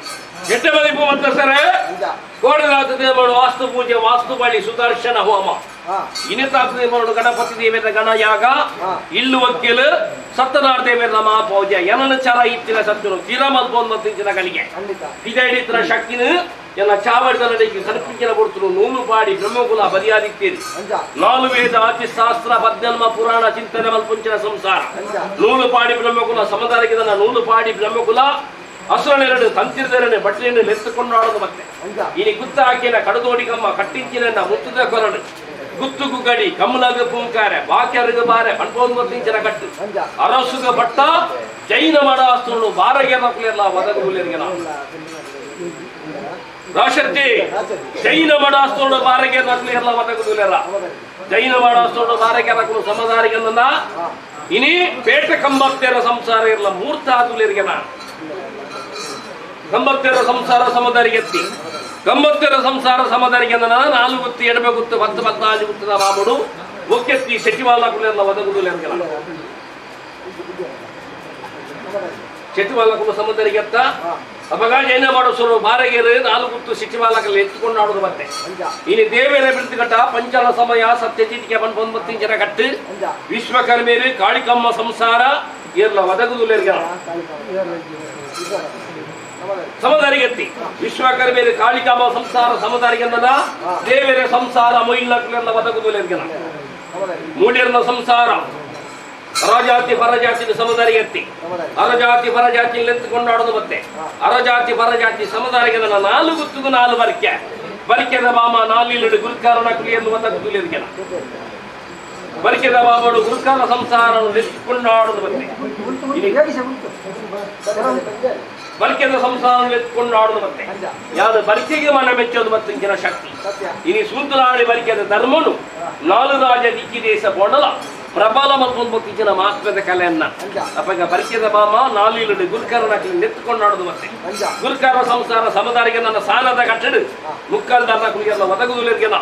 ಎಟ್ಟೆ ಮದಿಪು ಅಂತ ಸರ. ಅಂಜ. ಕೋಡಲಾತ ದೇವರು ವಾಸ್ತು ಪೂಜೆ ವಾಸ್ತು ಬಳಿ ಸುದರ್ಶನ ಹೋಮ ಹಾ. ಇನಿತಾತ ದೇವರು ಗಣಪತಿ ದೇವರ ಗಣಯಾಗ ಹಾ. ಇಲ್ಲು ವಕ್ಕೀಲು ಸತ್ಯನಾರ ದೇವರ ಮಹಾಪೂಜೆ ಏನನ ಚರ ಇತ್ತಿನ ಸತ್ಯನು ತೀರ ಮಲ್ಪೊಂದು ಗಳಿಗೆ ಖಂಡಿತ. ಇದೇಡಿತ್ರ ಶಕ್ತಿನ ಎಲ್ಲ ಚಾವಡಿದ ನಡಿಗೆ ಕಲ್ಪಿಂಚಿನ ಕೊಡ್ತರು ನೂಲು ಪಾಡಿ ಬ್ರಹ್ಮಕುಲ ಬರಿಯಾದಿತ್ತೀರಿ. ಅಂಜ. ನಾಲು ವೇದ ಅತಿ ಶಾಸ್ತ್ರ ಪದ್ಯನ್ಮ ಪುರಾಣ ಚಿಂತನೆ ಮಲ್ಪುಂಚಿನ ಸಂಸಾರ ಅಂಜ. ನೂಲು ಪಾಡಿ ಬ್ರಹ್ಮಕುಲ ಸಮುದಾಯಕ್ಕೆ ನೂಲು ಪಾಡಿ ಬ್ರಹ್ಮಕುಲ ಅಸುರನೆರಡು ತಂತಿರದೆರಡು ಬಟ್ಟೆಯನ್ನು ಲೆತ್ತುಕೊಂಡಾಡೋದು ಮತ್ತೆ ಅಂಜ. ಇನಿ ಗುತ್ತ ಹಾಕಿನ ಕಡದೋಡಿಗಮ್ಮ ಕಟ್ಟಿಂಚಿನ ಮುತ್ತುದ ಕೊರಡು ಗುತ್ತುಗು ಗಡಿ ಕಮ್ಮಲಗ ಪೂಂಕಾರೆ ಬಾಕ್ಯರುಗ ಬಾರೆ ಪಂಪೊಂಬತ್ತಿಂಚಿನ ಕಟ್ಟು ಅಂಜ. ಅರಸುಗ ಭಟ್ಟ ಜೈನ ಮಾಡಾಸ್ತುನು ಬಾರಗೆ ಮಕ್ಕಳೆಲ್ಲ ಒದಗುಲೆರಿಗೆನ ರಾಶಕ್ತಿ ಜೈನ ಮಾಡಾಸ್ತೋಡು ಬಾರಗೆ ನಕ್ಲು ಎಲ್ಲ ಒದಗುಲೆರ ಜೈನ ಮಾಡಾಸ್ತೋಡು ಬಾರಗೆ ನಕಲು ಸಮದಾರಿಗನ್ನ ಇನಿ ಪೇಟ ಕಂಬತ್ತೆರ ಸಂಸಾರ ಇರಲ ಮೂರ್ತ ಆದುಲೆರಿಗೆನ ಕಂಬತ್ತೆರ ಸಂಸಾರ ಸಮದಾರಿಗೆತ್ತಿ ಕಂಬತ್ತೆರ ಸಂಸಾರ ಸಮದಾರಿಗೆನ್ನ ನಾಲು ಗುತ್ತು ಎಡಬೆ ಗುತ್ತು ಪತ್ತು ಪದ್ನಾಲ್ಕು ಗುತ್ತದ ಮಾಮುಡು ಒಕ್ಕೆತ್ತಿ ಸಚಿವಾಲಕುಲೆಲ್ಲ ಒದಗುದುಲೆರ್ಗೆನ ಸಚಿವಾಲಕುಲು ಸಮುದರಿಗೆತ್ತ ಅವಾಗ ಜೈನ ಮಾಡೋ ಬಾರಗೇರು ನಾಲ್ಕು ಗುತ್ತು ಸಚಿವಾಲಕಲ್ಲಿ ಎತ್ತುಕೊಂಡು ಆಡೋದು ಮತ್ತೆ ಅಂಜ. ಇನ್ನು ದೇವೇರ ಬಿರುದುಗಟ್ಟ ಪಂಚಲ ಸಮಯ ಸತ್ಯಜೀತಿಗೆ ಬಂದು ಜನ ಕಟ್ಟು ಅಂಜ. ವಿಶ್ವಕರ್ಮೇರು ಕಾಳಿಕಮ್ಮ ಸಂಸಾರ ಇರ್ಲ ಒದಗುದುಲೆರ್ಗೆನ ಸಮದಾರಿಗೆತ್ತಿ ವಿಶ್ವಕರ್ಮೇರು ಕಾಳಿಕಾಂಬ ಸಂಸಾರ ಸಮದಾರಿಗೆಂದದ ದೇವರ ಸಂಸಾರ ಮೊಯಿಲ್ಲಕುಲೆಲ್ಲ ಒದಗುದುಲೆರ್ಗೆನ ಮೂಡ್ಯರ್ನ ಸಂಸಾರ ಅರಜಾತಿ ಪರಜಾತಿ ಸಮದಾರಿಗೆತ್ತಿ ಅರಜಾತಿ ಪರಜಾತಿ ಲೆತ್ತುಕೊಂಡಾಡೋದು ಮತ್ತೆ ಅರಜಾತಿ ಪರಜಾತಿ ಸಮದಾರಿಗೆ ನಾಲು ಗುತ್ತುಗು ನಾಲು ಬರಿಕೆ ಬರಿಕೆದ ಮಾಮ ನಾಲಿಲ್ಲಡು ಗುರುಕಾರನ ಕುಲಿಯನ್ನು ಒದಗುದುಲೆರ್ಗೆನ ಬರಿಕೆದ ಮಾಮಡು ಗುರುಕಾರ ಸಂಸಾರ ಲೆತ್ತುಕೊಂಡಾಡೋದು ಮತ್ತೆ ಬರಿಕೆದ ಸಂಸಾರ ಎತ್ಕೊಂಡಾಡೋದು ಮತ್ತೆ ಯಾವುದು ಬರಿಕೆಗೆ ಮನ ಮೆಚ್ಚೋದು ಮತ್ತು ಇಂಚಿನ ಶಕ್ತಿ ಸತ್ಯ. ಇನಿ ಸೂತನಾಡಿ ಬರಿಕೆದ ಧರ್ಮನು ನಾಲು ರಾಜ ದಿಕ್ಕಿ ದೇಶ ಬೋಡಲ ಪ್ರಬಲ ಮತ್ತು ಇಂಚಿನ ಮಹಾತ್ಮದ ಕಲೆಯನ್ನ ಅಪ್ಪ ಬರಿಕೆದ ಮಾಮ ನಾಲು ಇಲ್ಲಡು ಗುರುಕರನ ನೆತ್ತುಕೊಂಡಾಡೋದು ಮತ್ತೆ ಅಂಜ. ಗುರುಕಾರ ಸಂಸಾರ ಸಮದಾರಿಗೆ ನನ್ನ ಸಾಲದ ಕಟ್ಟಡು ಮುಕ್ಕಾಲ್ದಾರನ ಕುಲಿಗೆಲ್ಲ ಒದಗುದುಲೆರ್ಗೆನ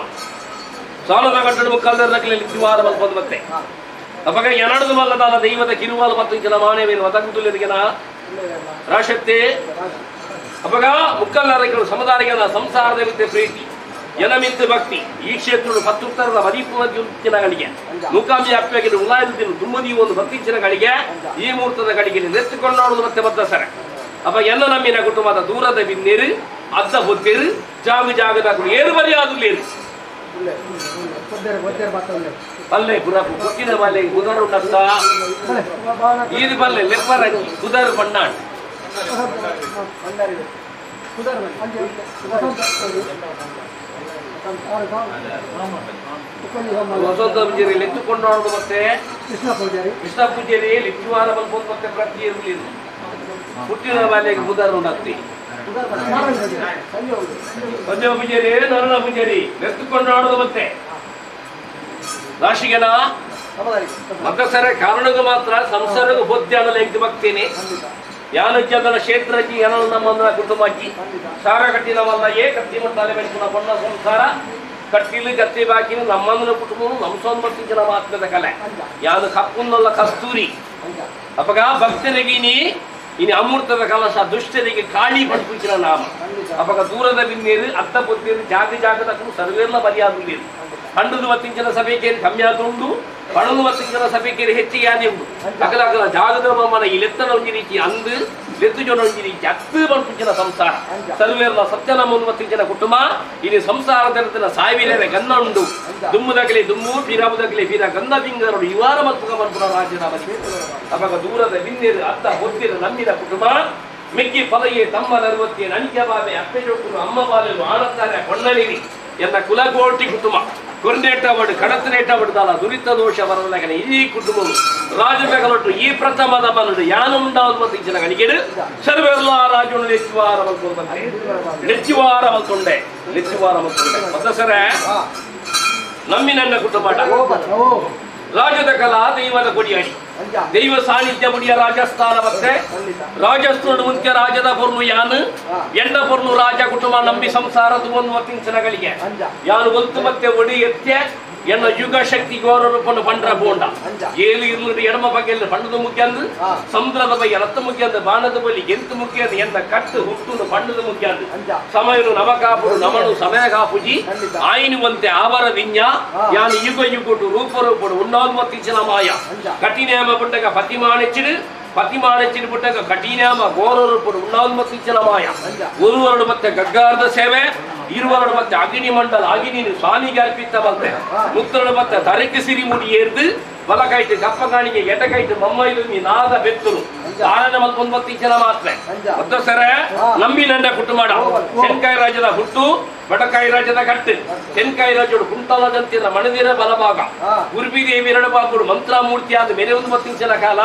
ಸಾಲದ ಕಟ್ಟಡು ಮುಕ್ಕಾಲ್ದಾರನ ಕುಲಿಯಲ್ಲಿ ತಿವಾರ ಮಲ್ಪೊಂದು ಮತ್ತೆ ಅಪಗ ಎನಡದು ಮಲ್ಲದಾದ ದೈವದ ಕಿರುವಾಲು ಮತ್ತು ಇಂಚಿನ ಮಾನವೇನು ಒದಗುದುಲೆರ್ಗೆನ ರಾಶಕ್ತಿ ಅಪಗ ಮುಕ್ಕಲ್ಲಾರಗಳು ಸಮುದಾಯಗಳ ಸಂಸಾರದ ಮಿತ್ತೆ ಪ್ರೀತಿ ಎನಮಿತ್ತು ಭಕ್ತಿ ಈ ಕ್ಷೇತ್ರಗಳು ಪತ್ತುತ್ತರದ ಮದೀಪುಗಳಿಗೆ ಮುಖಾಂಬಿ ಅಪ್ಪಗೆ ಉಲಾಯದಿಂದ ತುಂಬದಿ ಒಂದು ಭಕ್ತಿಚಿನ ಗಳಿಗೆ ಈ ಮುಹೂರ್ತದ ಗಳಿಗೆ ನೆತ್ತುಕೊಂಡಾಡುವುದು ಮತ್ತೆ ಬದ್ಧ ಸರ ಅಪ್ಪ ಎಲ್ಲ ನಮ್ಮಿನ ಕುಟುಂಬದ ದೂರದ ಬಿನ್ನೇರು ಅದ್ದ ಹೊತ್ತೇರು ಜಾಗ ಜಾಗದ ಏರು ಬರಿಯಾದುಲ್ಲೇರು. ಪಲ್ಲೆ ಪುರಪು ಪುಟ್ಟಿನ ಬಾಲೆ ಉದಾರು ಉಂಡತ್ತ ಈದು ಪಲ್ಲೆ ಲೆಪ್ಪರಂಗಿ ಉದಾರು ಬಣ್ಣಾಣ್ ವಸಂತ ಪೂಜಾರಿ ಲೆತ್ತುಕೊಂಡು ಮತ್ತೆ ಕೃಷ್ಣ ಪೂಜಾರಿ. ಕೃಷ್ಣ ಪೂಜಾರಿ ಲಿಚ್ಚುವಾರ ಬಲ್ಬೋದು ಮತ್ತೆ ಪ್ರತಿ ಇರಲಿ ಹುಟ್ಟಿನ ಬಾಲೆಗೆ ಉದಾರು ಉಂಡತ್ತಿ. ಸಂಜಯ ಪೂಜಾರಿ, ನರಳ ಪೂಜಾರಿ ಲೆತ್ತುಕೊಂಡು ಆಡೋದು ಮತ್ತೆ ರಾಶಿಗೆನ ಮತಸರ ಕಾರಣಗೂ ಮಾತ್ರ ಸಂಸಾರಗೂ ಬೊದ್ಯಾನಲ್ಲ ಎಂಕ್ ಭಕ್ತೇನೆ ಯಾನುಜ್ಜದನ ಕ್ಷೇತ್ರಜ್ಜಿ ಏನೋ ನಮ್ಮ ಕುಟುಂಬಜ್ಜಿ ಸಾರ ಕಟ್ಟಿನವಲ್ಲ ಏ ಕತ್ತಿ ಮಟ್ಟಾಲೆ ಬೆಳೆಸುವ ಬಣ್ಣ ಸಂಸಾರ ಕಟ್ಟಿಲು ಕತ್ತಿ ಬಾಕಿನ ನಮ್ಮಂದನ ಕುಟುಂಬನು ನಮ್ಮ ಸೊಂಬತ್ತಿನ ಆತ್ಮದ ಕಲೆ ಯಾವುದು ಕಪ್ಪುನ್ನಲ್ಲ ಕಸ್ತೂರಿ. ಅಪಗ ಭಕ್ತರಿಗೆ ನೀ ಇನಿ ಅಮೃತದ ಕಲಶ, ದುಷ್ಟರಿಗೆ ಕಾಳಿ ಪಡ್ಪುಚಿನ ನಾಮ. ಅಪಗ ದೂರದ ಬಿನ್ನೇರು ಅತ್ತ ಪೊತ್ತೇರು ಜಾಗ ಜಾಗದ ಸರ್ವೇರ್ಲ ಮರ್ಯಾದುಳ್ಳೇರು. ಪಂಡದು ಮತ್ತಿಂಚಿನ ಸಭೆಕೇರಿ ಕಮ್ಮಿ ಆದುಂಡು, ಪಣದು ಮತ್ತಿಂಚಿನ ಸಭೆಕೇರಿ ಹೆಚ್ಚಿಗೆ ಆದಿ ಉಂಡು. ಅಕಲ ಅಕಲ ಜಾಗದ ಮನ ಈ ಲೆತ್ತನ ಒಂಜಿ ರೀತಿ ಅಂದು ಲೆತ್ತು ಜನ ಒಂಜಿ ರೀತಿ ಅತ್ತು ಪಡ್ಪುಚಿನ ಸಂಸಾರ ಸರ್ವೇರ್ಲ ಸತ್ಯನ ಮತ್ತಿಂಚಿನ ಕುಟುಂಬ. ಇನಿ ಸಂಸಾರದ ಸಾವಿರ ಗನ್ನ ಉಂಡು. ದುಮ್ಮುದಗಲಿ ದುಮ್ಮು, ಪೀರಾಬುದಗಲಿ ಪೀರ, ಗಂಧ ಬಿಂಗರು ಇವಾರ ಮಲ್ಪುಗ ಮಲ್ಪುನ ರಾಜ್ಯದ ಬದಿ. ಅಪಗ ದೂರದ ಬಿನ್ನೇರು ಅತ್ತ ಹೊತ್ತಿರ ನಮ್ಮಿನ ಕುಟುಂಬ ಮೆಗ್ಗಿ ಪಲಯೆ ತಮ್ಮ ನರುವತ್ತಿ ನಣಿಕೆ ಬಾಬೆ ಅಪ್ಪೆ ಜೊಟ್ಟುನು ಅಮ್ಮ ಬಾಲೆಲು ಆಣತ್ತಾರೆ ಕೊಂಡಲಿರಿ ಎನ್ನ ಕುಲಕೋಟಿ ಕುಟುಂಬ ಕೊರ್ನೇಟವಡು ಕಡತನೇಟವಡು ದಾಲ ದುರಿತ ದೋಷ ಬರಲಗನೆ ಈ ಕುಟುಂಬವು ರಾಜಬೆಗಲೊಟ್ಟು ಈ ಪ್ರಥಮದ ಮನಡು ಯಾನು ಉಂಡಾவது ಮತ್ತು ಇಂಚಿನ ಗಣಿಗೆಡು ಸರ್ವೆಲ್ಲ ರಾಜನು ಲೆಚ್ಚುವಾರ ಮಲ್ಕೊಂಡು ಬಂದೆ, ಲೆಚ್ಚುವಾರ ಮಲ್ತೊಂಡೆ, ಲೆಚ್ಚುವಾರ ಮಲ್ತೊಂಡೆ ಮತ್ತಸರ ನಮ್ಮಿ ನನ್ನ ಕುಟುಂಬ ರಾಜದ ಕಲಾ ದೈವದ ಕೊಡಿಯಾಡಿ ದೈವ ಸಾನ್ನಿಧ್ಯ ಮುಡಿಯ ರಾಜಸ್ಥಾನ ಮತ್ತೆ ರಾಜಸ್ಥಾನ ಮುಂಚೆ ರಾಜದ ಪೊರ್ನು ಯಾನು ಎಣ್ಣ ಪೊರ್ನು ರಾಜ ಕುಟುಂಬ ನಂಬಿ ಸಂಸಾರದ ಒಂದು ತಿಂಚನಗಳಿಗೆ ಯಾನು ಒಲ್ತು ಮತ್ತೆ ಒಡಿ ಎತ್ತೆ ಎನ್ನ ಯುಗ ಶಕ್ತಿ ಗೌರವ ಪಂಡ್ರ ಬೋಂಡ ಏಳು ಇರ್ಲು ಎಡಮ ಬಗೆಯಲ್ಲಿ ಬಣ್ಣದ ಮುಖ್ಯ ಅಂದು ಸಮುದ್ರದ ಬಗ್ಗೆ ರಕ್ತ ಮುಖ್ಯ ಅಂದು ಬಾಣದ ಬಲಿ ಎಂತ ಮುಖ್ಯ ಅಂದು ಎನ್ನ ಕಟ್ಟು ಹುಟ್ಟು ಬಣ್ಣದ ಮುಖ್ಯ ಅಂದು ಸಮಯನು ನವ ಕಾಪುಡು ನಮನು ಸಮಯ ಕಾಪುಜಿ ಆಯಿನುವಂತೆ ಆವರ ವಿஞ்ஞ ಯಾನು ಯುಗ ಯುಗುಟು ರೂಪ ರೂಪಡು ಉನ್ನಾನ್ಮತ್ತಿಂಚಿನ ಮಾಯ ಕಠಿಣಾಮ ಪುಟ್ಟಗ ಪತಿಮಾನೆಚ್ಚಿಡು ಪತಿಮಾನೆಚ್ಚಿನ ಪುಟ್ಟಗ ಕಠಿಣಾಮ ಘೋರ ರೂಪಡು ಉನ್ನಾನ್ಮತ್ತಿಂಚಿನ ಮಾಯ ಒರುವರಡು ಮತ್ತೆ ಗಗ್ಗಾರದ ಸೇವೆ, ಇರುವರಡು ಮತ್ತೆ ಅಗ್ನಿ ಮಂಡಲ ಅಗ್ನಿ ಸ್ವಾಮಿಗೆ ಅರ್ಪಿತ ಬಂತೆ ಮುತ್ತರಡು ಮತ್ತೆ ತರಕ್ಕೆ ಸಿರಿ ಮುಡಿ ಏರ್ದು ಬಲಕಾಯ್ತು ಕಪ್ಪ ಕಾಣಿಗೆ ಎಡಕಾಯ್ತು ಮಮ್ಮೈಲು ನಾದ ಬೆತ್ತರು ಆನಂದ ಮಲ್ಪೊಂಬತ್ತು ಜನ ಮಾತ್ರ ಮತ್ತು ಸರ ನಂಬಿ ನನ್ನ ಕುಟುಂಬ ತೆನ್ಕಾಯಿ ರಾಜ್ಯದ ಹುಟ್ಟು ಬಡಕಾಯಿ ರಾಜ್ಯದ ಕಟ್ಟು ತೆನ್ಕಾಯಿ ರಾಜ್ಯಡು ಕುಂಟಾಲದಂತಿರ ಮಣದಿರ ಬಲಭಾಗ ಉರ್ಬಿ ದೇವಿ ಎರಡಬಾಗುಡು ಮಂತ್ರಾಮೂರ್ತಿಯಾದ ಮೇರೆ ಒಂದು ಮತ್ತಿಂಚಿನ ಕಾಲ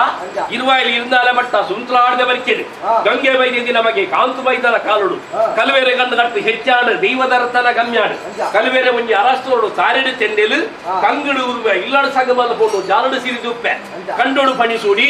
ಇರುವಾಯಲ್ಲಿ ಇರುಂದಾಲೆ ಮಟ್ಟ ಸುಂತ್ರಾಡದೆ ಬರಿಕೆಡು ಗಂಗೆ ಬೈದಿನ ನಮಗೆ ಕಾಂತು ಬೈದನ ಕಾಲುಡು ಕಲ್ವೇರೆ ಗಂಡು ಕಟ್ಟು ಹೆಚ್ಚಾಡು ದೈವದರತನ ಗಮ್ಯಾಡು ಕಲ್ವೇರೆ ಒಂಜಿ ಅರಸ್ತೋಡು ಸಾರೆಡು ತೆಂಡೆಲು ಕಂಗಡು ಉರುವೆ ಇಲ್ಲಾಡು ಸಗಮಲ್ಲ ಪೋಡು ಜಾಲಡು ಸಿರಿದುಪ್ಪೆ ಕಂಡೋಡು ಪಣಿಸೂಡಿ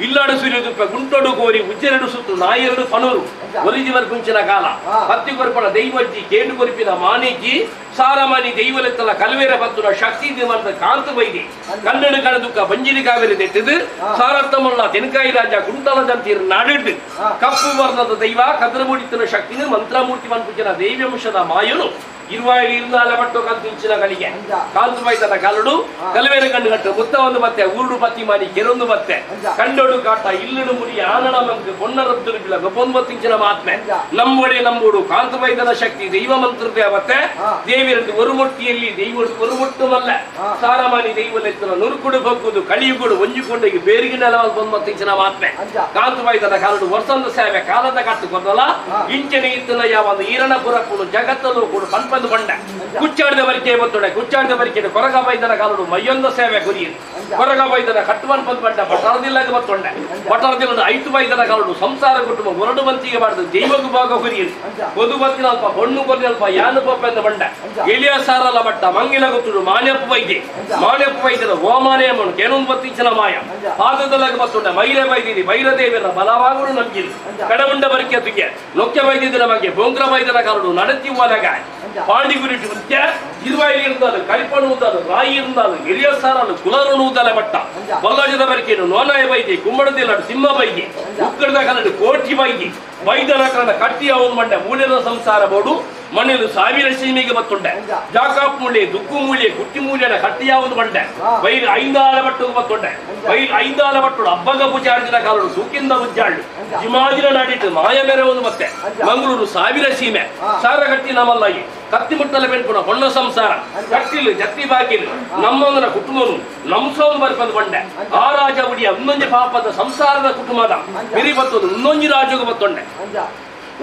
ಇಲ್ಲಾಡು ಸಿರಿದುಪ್ಪೆ ಗುಂಟೋಡು ಕೋರಿ ಉಜ್ಜೆರಡು ಸುತ್ತು ನಾಯೆರಡು ಪನೂರು ಒರಿಜಿವರ್ ಕುಂಚಿನ ಕಾಲ ಹತ್ತಿ ಕೊರ್ಪಣ ದೈವಜ್ಜಿ ಕೇಂಡು ಕೊರಿಪಿನ ಮಾಣಿಜ್ಜಿ ಸಾರಮಾನಿ ದೈವಲೆತ್ತಲ ಕಲ್ವೇರ ಬತ್ತುನ ಶಕ್ತಿ ದಿವಂತ ಕಾಂತು ಬೈದಿ ಕನ್ನಡ ಕಣದುಕ್ಕ ಬಂಜಿರಿ ಕಾವೇರಿ ನೆಟ್ಟಿದು ಸಾರತ್ತಮಲ್ಲ ತೆನಕಾಯಿ ರಾಜ ಕುಂಟಲ ಜಂತೀರ್ ನಾಡಿಡ್ದು ಕಪ್ಪು ವರ್ಣದ ದೈವ ಕದ್ರಮೂಡಿತನ ಶಕ್ತಿನ ಮಂತ್ರಮೂರ್ತಿ ಮನ್ಪುಚಿನ ದೈವ್ಯಂಶದ ಮಾಯನು ಇರುವಾಯಿ ಇರುದಾಲ ಮಟ್ಟು ಕಂತಿಂಚಿನ ಗಳಿಗೆ ಕಾಂತು ಬೈದನ ಕಲಡು ಕಲ್ವೇರ ಕಣ್ಣು ಕಟ್ಟು ಮುತ್ತ ಒಂದು ಮತ್ತೆ ಊರುಡು ಪತ್ತಿ ಮಾನಿ ಕೆರೊಂದು ಮತ್ತೆ ಕಂಡೋಡು ಕಾಟ ಇಲ್ಲಡು ಮುಡಿ ಆನನ ಮಂಕು ಪೊನ್ನರದ್ದು ಬಿಲ ಗೊಪ್ಪೊಂಬತ್ತಿಂಚಿನ ಮಾತ್ಮೆ ನಮ್ಮೊಡೆ ನಂಬುಡು ಕಾಂತು ಬೈದನ ಶಕ್ತಿ ದೈವ ಮಂತ್ರದ ಮತ್ತೆ ದೇವಿರಂದು ಒಂದು ಮುಟ್ಟಿಯಲ್ಲಿ ದೈವ ಒಂದು ಮುಟ್ಟು ಮಲ್ಲ ಸಾರಮಾನಿ ದೈವಲೆತ್ತನ ನುರುಕುಡು ಬಗ್ಗುದು ಕಳಿಯುಗುಡು ಒಂಜಿಕೊಂಡೋಗಿ ಬೇರಿಗೆ ನೆಲವಾಗಿ ಬಂದ್ಮತ್ತಿಂಚಿನ ಮಾತ್ಮೆ ಕಾಂತು ಬೈದನ ಕಾಲಡು ವರ್ಷಂದ ಸೇವೆ ಕಾಲದ ಕಟ್ಟು ಕೊಂದಲ ಇಂಚನೆ ಇತ್ತನ ಯಾವ ಈರಣ ಪುರಕ್ಕುಡು ಜಗತ್ತಲು ಕೂಡ ಪನ್ಪಂದು ಬಂಡ ಕುಚ್ಚಾಡಿದ ಬರಿಕೆ ಬತ್ತೊಡೆ ಕುಚ್ಚಾಡಿದ ಬರಿಕೆ ಕೊರಗ ಬೈದನ ಕಾಲಡು ಮೈಯೊಂದ ಸೇವೆ ಗುರಿ ಕೊರಗ ಬೈದನ ಕಟ್ಟುವನ್ ಪಂದ್ ಬಂಡ ಬಟಾರದಿಲ್ಲಾಗ ಬತ್ತೊಂಡೆ ಬಟಾರದಿಲ್ಲ ಐತು ಬೈದನ ಕಾಲಡು ಸಂಸಾರ ಕುಟುಂಬ ಹೊರಡು ಬಂತಿಗೆ ಬಾರದು ದೈವಗು ಭಾಗ ಗುರಿ ಒದು ಬತ್ತಿನ ಅಲ್ಪ ಹೊಣ್ಣು ಕೊಲ್ಲಿ ಅಲ್ಪ ಯಾನು ಪಪ್ಪ ಬಂಡ ಎಲಿಯ ಸಾರಲ ಬಟ್ಟ ಮಂಗಿಲ ಗೊತ್ತುಡು ಮಾನ್ಯಪ್ಪ ಬೈದೆ ಮಾನ್ಯಪ್ಪ ಬೈದನ ಓಮಾನೆ ಅಮ್ಮನು ಕೇನೊಂದು ಬತ್ತಿಂಚಿನ ಮಾಯ ಪಾದದಲ್ಲಾಗ ಬತ್ತೊಂಡೆ ಮೈರೆ ಬೈದಿರಿ ಬೈರದೇವಿರ ಬಲವಾಗುಡು ನಂಬಿರಿ ಕಡಮುಂಡ ಬರಿಕೆ ತುಗೆ ಲೊಕ್ಕೆ ಬೈದಿದ್ದ ನಮಗೆ ಬೋಂಗ್ರ ಬೈದನ ಕಾಲಡು நடத்தி ಒಲಗ ಪಾಂಡಿಗುರಿಟ್ಟು ಮುಖ್ಯ ಇರುವಾಯಿ இருந்தாலும் ಕರಿಪಣು ಉದ್ದಾಲು ರಾಯಿ இருந்தாலும் ಎಲಿಯಸಾರಲು ಕುಲರುಣು ಉದ್ದಾಲೆ ಬಟ್ಟ ಬಲ್ಲಜದ ಬರಿಕೆನು ನೋನಾಯ ಬೈದಿ ಕುಮ್ಮಡದಿಲ್ಲ ಸಿಂಹ ಬೈದಿ ಉಕ್ಕಡದ ಕನ್ನಡ ಕೋಟಿ ಬೈದಿ ಬೈದನ ಕನ್ನಡ ಕಟ್ಟಿ ಅವನು ಮಂಡೆ ಮೂಲಿನ ಸಂಸಾರ ಬೋಡು. ಮಣ್ಣಿಲು ಸಾವಿರ ಸೀಮೆಗೆ ಬತ್ತುಂಡೆ ಜಾಕಾಪ್ ಮೂಲೆ ದುಗ್ಗು ಮೂಲೆ ಕುಟ್ಟಿ ಮೂಲೆಯ ಕಟ್ಟಿಯಾವುದು ಬಂಡೆ ಬೈಲು ಐಂದಾಲ ಬಟ್ಟು ಬತ್ತುಂಡೆ ಬೈಲು ಐಂದಾಲ ಬಟ್ಟು ಅಬ್ಬಂಗ ಪೂಜಾರ್ಜಿನ ಕಾಲಡು ಸೂಕಿಂದ ಉಜ್ಜಾಳು ಜಿಮಾಜಿನ ನಾಡಿಟ್ಟು ಮಾಯ ಮೇರೆ ಒಂದು ಮತ್ತೆ ಮಂಗಳೂರು ಸಾವಿರ ಸೀಮೆ ಸಾರ ಕಟ್ಟಿ ನಮ್ಮಲ್ಲಾಗಿ ಕತ್ತಿ ಮುಟ್ಟಲ ಬೆನ್ಪುನ ಹೊಣ್ಣ ಸಂಸಾರ ಕಟ್ಟಿಲು ಜತ್ತಿ ಬಾಕಿಲು ನಮ್ಮಂದನ ಕುಟುಂಬನು ನಂಸೋದು ಬರ್ಪಂದು ಬಂಡೆ ಆ ರಾಜ ಉಡಿಯ ಇನ್ನೊಂದು ಪಾಪದ ಸಂಸಾರದ ಕುಟುಂಬದ ಬಿರಿ ಬತ್ತದು ಇನ್ನೊಂದು ರಾಜಗೆ ಬತ್ತೊಂಡೆ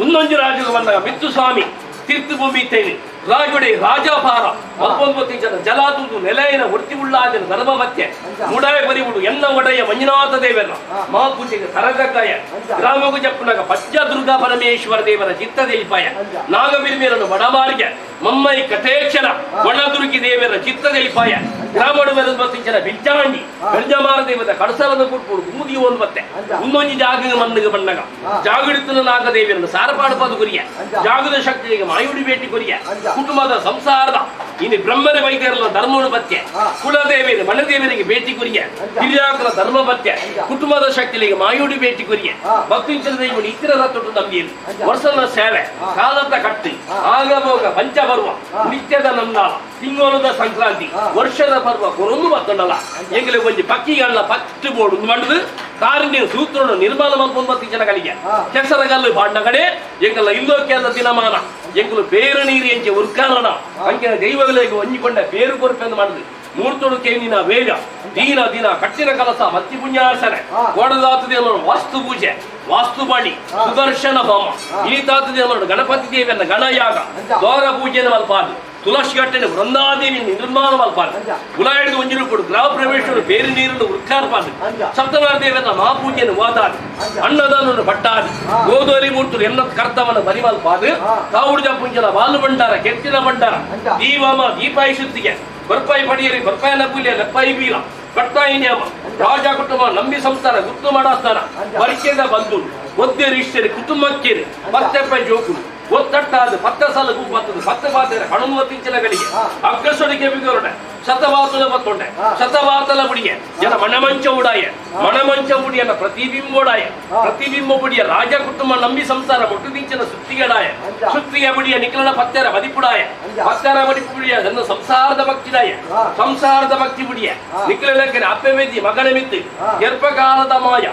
ಇನ್ನೊಂದು ರಾಜಗೆ ಬಂದಾಗ ಮಿತ್ತು ಸ್ವಾಮಿ ತೀರ್ಥ ಭೂಮಿ ಇತ್ತೇನೆ ರಾಜುಡೆ ರಾಜಭಾರ ಮತ್ತೊಂದು ಜನ ಜಲಾತುದು ನೆಲೆಯಿನ ವೃತ್ತಿ ಉಳ್ಳಾದಿನ ಧರ್ಮಪತ್ಯ ಮುಡಾಯ ಬರಿವುಡು ಎನ್ನ ಒಡೆಯ ಮಂಜುನಾಥ ದೇವರ ಮಹಾಪೂಜೆಗೆ ತರಗಕ್ಕಾಯ ಗ್ರಾಮಗೂ ಜಪ್ಪುನಾಗ ಪಜ್ಜ ದುರ್ಗಾ ಪರಮೇಶ್ವರ ದೇವರ ಚಿತ್ತ ದೆಲಿಪಾಯ ನಾಗಬಿರ್ಮೇರನು ಬಡಮಾರಿಗೆ ಮಮ್ಮೈ ಕಥೇಕ್ಷಣ ಒಣದುರುಕಿ ದೇವರ ಚಿತ್ತ ದೆಲಿಪಾಯ ಗ್ರಾಮಡು ಬತ್ತಿಂಚನ ಬಿಜ್ಜಾಂಡಿ ಬೆಂಜಮಾರ ದೇವದ ಕಡಸಲದ ಕುಟ್ಪುಡು ಬೂದಿ ಒಂದು ಬತ್ತೆ ಇನ್ನೊಂದು ಜಾಗ ಮಣ್ಣಿಗೆ ಬಣ್ಣಗ ಜಾಗೃತನ ನಾಗದೇವಿಯನ್ನು ಸಾರಪಾಡು ಪದ ಗುರಿಯ ಜಾಗದ ಶಕ್ತಿಗೆ ಮಾಯುಡಿ ಭೇಟಿ ಗುರಿಯ ಕುಟುಂಬದ ಸಂಸಾರದ ಇನ್ನು ಬ್ರಹ್ಮನ ವೈದ್ಯರಲ್ಲ ಧರ್ಮನು ಪತ್ಯ ಕುಲದೇವಿಯರು ಮನದೇವರಿಗೆ ಭೇಟಿ ಗುರಿಯ ಹಿರಿಯಾಕರ ಧರ್ಮ ಪತ್ಯ ಕುಟುಂಬದ ಶಕ್ತಿಗೆ ಮಾಯುಡಿ ಭೇಟಿ ಗುರಿಯ ಭಕ್ತಿಂಚನ ದೈವನು ಇತರ ತೊಟ್ಟು ನಂಬಿಯರು ವರ್ಷದ ಸೇವೆ ಕಾಲದ ಕಟ್ಟಿ ಆಗಭೋಗ ಪಂಚ ಪರ್ವ ನಿತ್ಯದ ನಂದಾಳ ತಿಂಗೋಲದ ಸಂಕ್ರಾಂತಿ ವರ್ಷದ ಪರ್ವ ಕೊರೊಂದು ಬತ್ತಂಡಲ್ಲ ಎಂಗಲೆ ಒಂಜಿ ಪಕ್ಕಿಗಲ್ಲ ಪತ್ತು ಬೋರ್ಡ್ ಉಂದು ಮಂಡದು ಕಾರಣ್ಯ ಸೂತ್ರನು ನಿರ್ಮಾಣ ಮಲ್ಪೊಂದು ಬತ್ತಿ ಜನಗಳಿಗೆ ಕೆಸರಗಲ್ಲು ಪಾಂಡಗಡೆ ಎಂಗಲ ಇಲ್ಲೋಕ್ಯಾದ ದಿನಮಾನ ಎಂಗುಲು ಬೇರು ನೀರು ಎಂಚೆ ಉರ್ಕಾರಣ ಅಂಕಿನ ದೈವಗಳಿಗೆ ಒಂಜಿಕೊಂಡ ಬೇರು ಕೊರಪೆಂದು ಮಾಡುದು ಮೂರ್ತೊಡು ಕೇನಿನ ವೇದ ದೀನ ದಿನ ಕಟ್ಟಿನ ಕಲಸ ಮತ್ತಿ ಪುಣ್ಯಾಸನೆ ಕೋಡದಾತದೆ ವಾಸ್ತು ಪೂಜೆ ವಾಸ್ತು ಬಳಿ ಸುದರ್ಶನ ಹೋಮ ಇನಿತಾತದೆ ಗಣಪತಿ ದೇವಿಯನ್ನ ಗಣಯಾಗ ದ್ವಾರ ಪೂಜೆಯನ್ನು ಮಲ್ಪಾದು ತುಳಸಿ ಗಟ್ಟೆನ ವೃಂದಾದೇವಿ ನಿರ್ಮಾಣ ಮಲ್ಪಾದು ಗುಲಾಯಿಡಿದು ಒಂಜಿರು ಕೊಡು ಗೃಹ ಪ್ರವೇಶರು ಬೇರೆ ನೀರನ್ನು ಉರ್ಕಾರ್ಪಾದು ಸಪ್ತನಾರ ದೇವನ ಮಹಾಪೂಜೆಯನ್ನು ವಾದಾದು ಅನ್ನದಾನನ್ನು ಪಟ್ಟಾದು ಗೋದೋರಿ ಮೂರ್ತರು ಎನ್ನ ಕರ್ತವನ ಬರಿಮಲ್ಪಾದು ಕಾವುಡುಜ ಪುಂಜನ ಬಾಲು ಭಂಡಾರ ಕೆತ್ತಿನ ಭಂಡಾರ ದೀವಮ ದೀಪಾಯಿಸುತ್ತಿಗೆ ಬರ್ಪಾಯಿ ಪಡಿಯರಿ ಬರ್ಪಾಯನ ಪೂಲ್ಯ ಲೆಪ್ಪಾಯಿ ಬೀರ ಕಟ್ಟಾಯಿ ನಿಯಮ ರಾಜ ಕುಟುಂಬ ನಂಬಿ ಸಂಸ್ಥಾನ ಗುರ್ತು ಮಾಡಾಸ್ಥಾನ ಪರಿಚಯದ ಬಂಧು ಒದ್ದೇರು ಇಷ್ಟೇರಿ ಕುಟುಂಬಕ್ಕೇರಿ ಪತ್ತೆಪ್ಪ ಜೋಕುಲು ಒತ್ತಟ್ಟಾದ ಪತ್ತ ಸಾಲ ಬತ್ತದು ಪತ್ತ ಪಾತ್ರೆ ಹಣುಮತಿಂಚಲಗಳಿಗೆ ಅಗ್ರಸೊಡಿಗೆ ಬಿಗರುಡೆ ಶತವಾತಲ ಬತ್ತೊಂಡೆ ಶತವಾತಲ ಬುಡಿಯ ಜನ ಮಣಮಂಚ ಉಡಾಯ ಮಣಮಂಚ ಉಡಿಯನ ಪ್ರತಿಬಿಂಬೋಡಾಯ ಪ್ರತಿಬಿಂಬ ಬುಡಿಯ ರಾಜ ಕುಟುಂಬ ನಂಬಿ ಸಂಸಾರ ಮೊಟ್ಟುದಿಂಚನ ಸುತ್ತಿಗೆಡಾಯ ಸುತ್ತಿಗೆ ಬುಡಿಯ ನಿಖಲನ ಪತ್ತೆರ ಬದಿಪುಡಾಯ ಪತ್ತೆರ ಬದಿಪುಡಿಯ ನನ್ನ ಸಂಸಾರದ ಭಕ್ತಿದಾಯ ಸಂಸಾರದ ಭಕ್ತಿ ಬುಡಿಯ ನಿಖಲನಕ್ಕೆ ಅಪ್ಪೆ ಮಗನ ಮಿತ್ತು ಗರ್ಭಕಾಲದ ಮಾಯ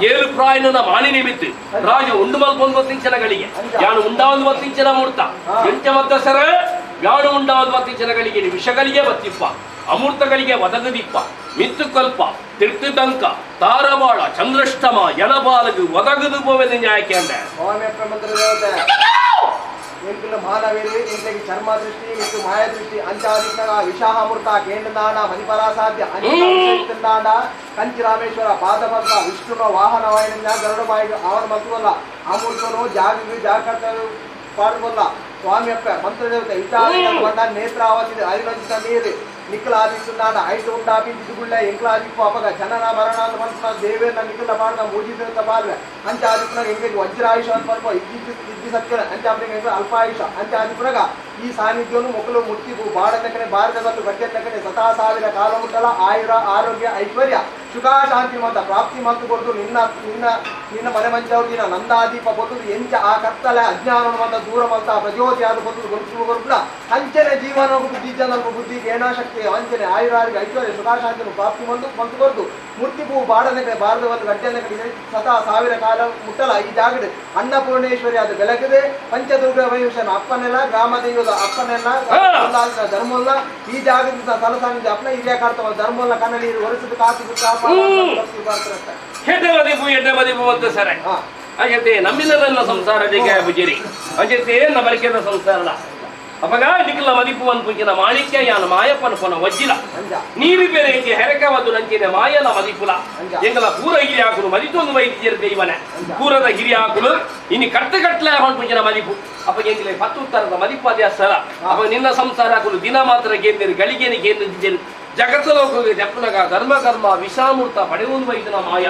ಏಳು ಪ್ರಾಯನ ಮಾಣಿ ನಿಮಿತ್ತು ರಾಜ ಉಂಡು ಮಲ್ಪೊಂದು ಬತ್ತಿಂಚನಗಳಿಗೆ ಯಾನು ಉಂಡಾವಂದು ಬತ್ತಿಂಚನ ಮೂರ್ತ ಎಂಚ ಮದ್ದಸರ ಯಾನು ಉಂಡಾವಂದು ಬತ್ತಿಂಚನಗಳಿಗೆ ವಿಷಗಳಿಗೆ ಬತ್ತಿಪ್ಪ ಅಮೃತಗಳಿಗೆ ಒದಗದಿಪ್ಪ ಮಿತ್ತುಕಲ್ಪ ತಿರ್ತುದಂಕ ತಾರವಾಳ ಚಂದ್ರಷ್ಟಮ ಎನಬಾಲಗು ಒದಗದು ಪೋವೆದ ನ್ಯಾಯಕ್ಕೆ ಅಂದೆ ಎಂಕುಲ ಮಾನವೇರಿ ಎಂಕ್ಲೆಗ್ ಚರ್ಮ ದೃಷ್ಟಿ ಮತ್ತು ಮಾಯ ದೃಷ್ಟಿ ಅಂಚಾದಿಕ್ಕಗ ವಿಷಾಮೃತ ಕೇಂದ್ರದಾಣ ಮಣಿಪರಾಸಾಧ್ಯ ಅಂಚಾಣ ಕಂಚಿ ರಾಮೇಶ್ವರ ಪಾದಪದ್ಮ ವಿಷ್ಣುನ ವಾಹನ ವಾಹಿನ ಗರುಡ ಬಾಯಿಗೆ ಅವನ ಮತ್ತುವಲ್ಲ ಅಮೃತನು ಜಾಗ ಜಾಗೃತ ಪಾಡುವಲ್ಲ ಸ್ವಾಮಿಯಪ್ಪ ಮಂತ್ರದೇವತೆ ವಿಚಾರ ಬಂದ ನೇತ್ರಾವತಿ ಅರಿವಂಚಿತ ನೀರು ನಿಕ್ಕಲಾದಿస్తున్నాಡ ಐಟು ಉಂಡಾಪಿ ಬಿದುಗುಳ್ಳ ಎಂಕ್ಲಾದಿಪ್ಪು ಅಪಗ ಜನನ ಮರಣ ಅಂತ ಮನ್ಪುನ ದೇವೇರ್ನ ನಿಕ್ಕಲ ಪಾಡ್ದ ಮೂಜಿದ ಪಾಲ್ವೆ ಅಂಚ ಆದಿಪ್ಪುನಗ ಎಂಕೆಗ್ ವಜ್ರಾಯುಷ ಅಂತ ಪನ್ಪ ಇಜ್ಜಿ ಇಜ್ಜಿ ಸತ್ಯನ ಅಂಚ ಆಪಿನ ಅಲ್ಪಾಯುಷ ಅಂಚ ಆದಿಪ್ಪುನಗ ಈ ಸಾನ್ನಿಧ್ಯವನ್ನು ಮೊಕ್ಕಲು ಮುಟ್ಟಿಗೂ ಬಾಡನಕನೆ ಭಾರತದಲ್ಲೂ ಗಡ್ಡೆನ್ನಕನೆ ಸತಾ ಸಾವಿರ ಕಾಲ ಮುಟ್ಟಲ ಆಯುರ ಆರೋಗ್ಯ ಐಶ್ವರ್ಯ ಸುಖ ಶಾಂತಿ ಮಂತ ಪ್ರಾಪ್ತಿ ಮಂತು ಕೊಡ್ದು ನಿನ್ನ ನಿನ್ನ ನಿನ್ನ ಮನೆ ಮಂಚವ್ರು ದಿನ ನಂದಾದೀಪ ಕೊಟ್ಟು ಎಂಚ ಆ ಕತ್ತಲೆ ಅಜ್ಞಾನ ಮಂತ ದೂರ ಮಂತ ಪ್ರಜ್ಯೋತಿ ಆದ ಕೊಟ್ಟು ಗೊತ್ತು ಕೊಡ್ಪುನ ಅಂಚನೆ ಜೀವನ ಬುದ್ಧಿ ಜನ ಬುದ್ಧಿ ಶಕ್ತಿ ಅಂಚನೆ ಆಯುರಾರಿಗೆ ಐಶ್ವರ್ಯ ಸುಖ ಶಾಂತಿಯನ್ನು ಪ್ರಾಪ್ತಿ ಮಂತು ಮಂತು ಕೊರ್ದು ಮೂರ್ತಿ ಪೂ ಬಾಡನಕಡೆ ಭಾರತವನ್ನು ಗಡ್ಡೆನಕಡೆ ಸದಾ ಸಾವಿರ ಕಾಲ ಮುಟ್ಟಲ ಈ ಜಾಗಡೆ ಅನ್ನಪೂರ್ಣೇಶ್ವರಿ ಅದು ಬೆಳಗದೆ ಪಂಚದುರ್ಗ ವೈಶನ ಅಪ್ಪನೆಲ್ಲ ಗ್ರಾಮ ದೈವದ ಅಪ್ಪನೆಲ್ಲ ಧರ್ಮಲ್ಲ ಈ ಜಾಗದಿಂದ ತಲಸಾನಿದ ಅಪ್ಪನ ಹಿರಿಯ ಕಾಡ್ತವ ಧರ್ಮಲ್ಲ ಕಣ್ಣ ನೀರು ಒರೆಸದು ಕಾತು ಹೆಡ್ಡೆ ಮದಿಪು ಎಡ್ಡೆ ಮದಿಪು ಅಂತ ಸರ ಅಂಚತೆ ನಮ್ಮಿನದನ್ನ ಸಂಸಾರ ಜಗ ಬುಜಿರಿ ಅಂಚತೆ ನಬರಿಕೆದ ಸಂಸಾರ ಅಪಗ ನಿಖಲ ಮದಿಪು ಅನ್ಪುಂಚಿನ ಮಾಣಿಕ್ಯ ಯಾನ ಮಾಯಪ್ಪನ ಪೊನ ವಜ್ಜಿಲ ನೀರು ಬೇರೆ ಇಂಚೆ ಹೆರಕವದು ನಂಚಿನ ಮಾಯನ ಮದಿಪುಲ ಎಂಗಲ ಪೂರ ಹಿರಿ ಹಾಕುಲು ಮದಿತೊಂದು ವೈದ್ಯರ ದೈವನೆ ಪೂರದ ಹಿರಿ ಹಾಕುಲು ಇನಿ ಕಟ್ಟು ಕಟ್ಟಲೆ ಪುಂಚಿನ ಮದಿಪು ಅಪ್ಪ ಎಂಗಲೆ ಪತ್ತು ಉತ್ತರದ ಮದಿಪು ಅದೇ ಸರ ಅಪ್ಪ ನಿನ್ನ ಸಂಸಾರ ಹಾಕುಲು ದಿನ ಮಾತ್ರ ಗೇಂದಿರು ಗಳಿಗೆನಿ ಗೇಂದಿರು ಜಗತ್ತಲೋಕಗೆ ಜಪ್ಪುನಗ ಧರ್ಮ ಕರ್ಮ ವಿಷಾಮೃತ ಪಡೆಯುವುದು ವೈದ್ಯನ ಮಾಯ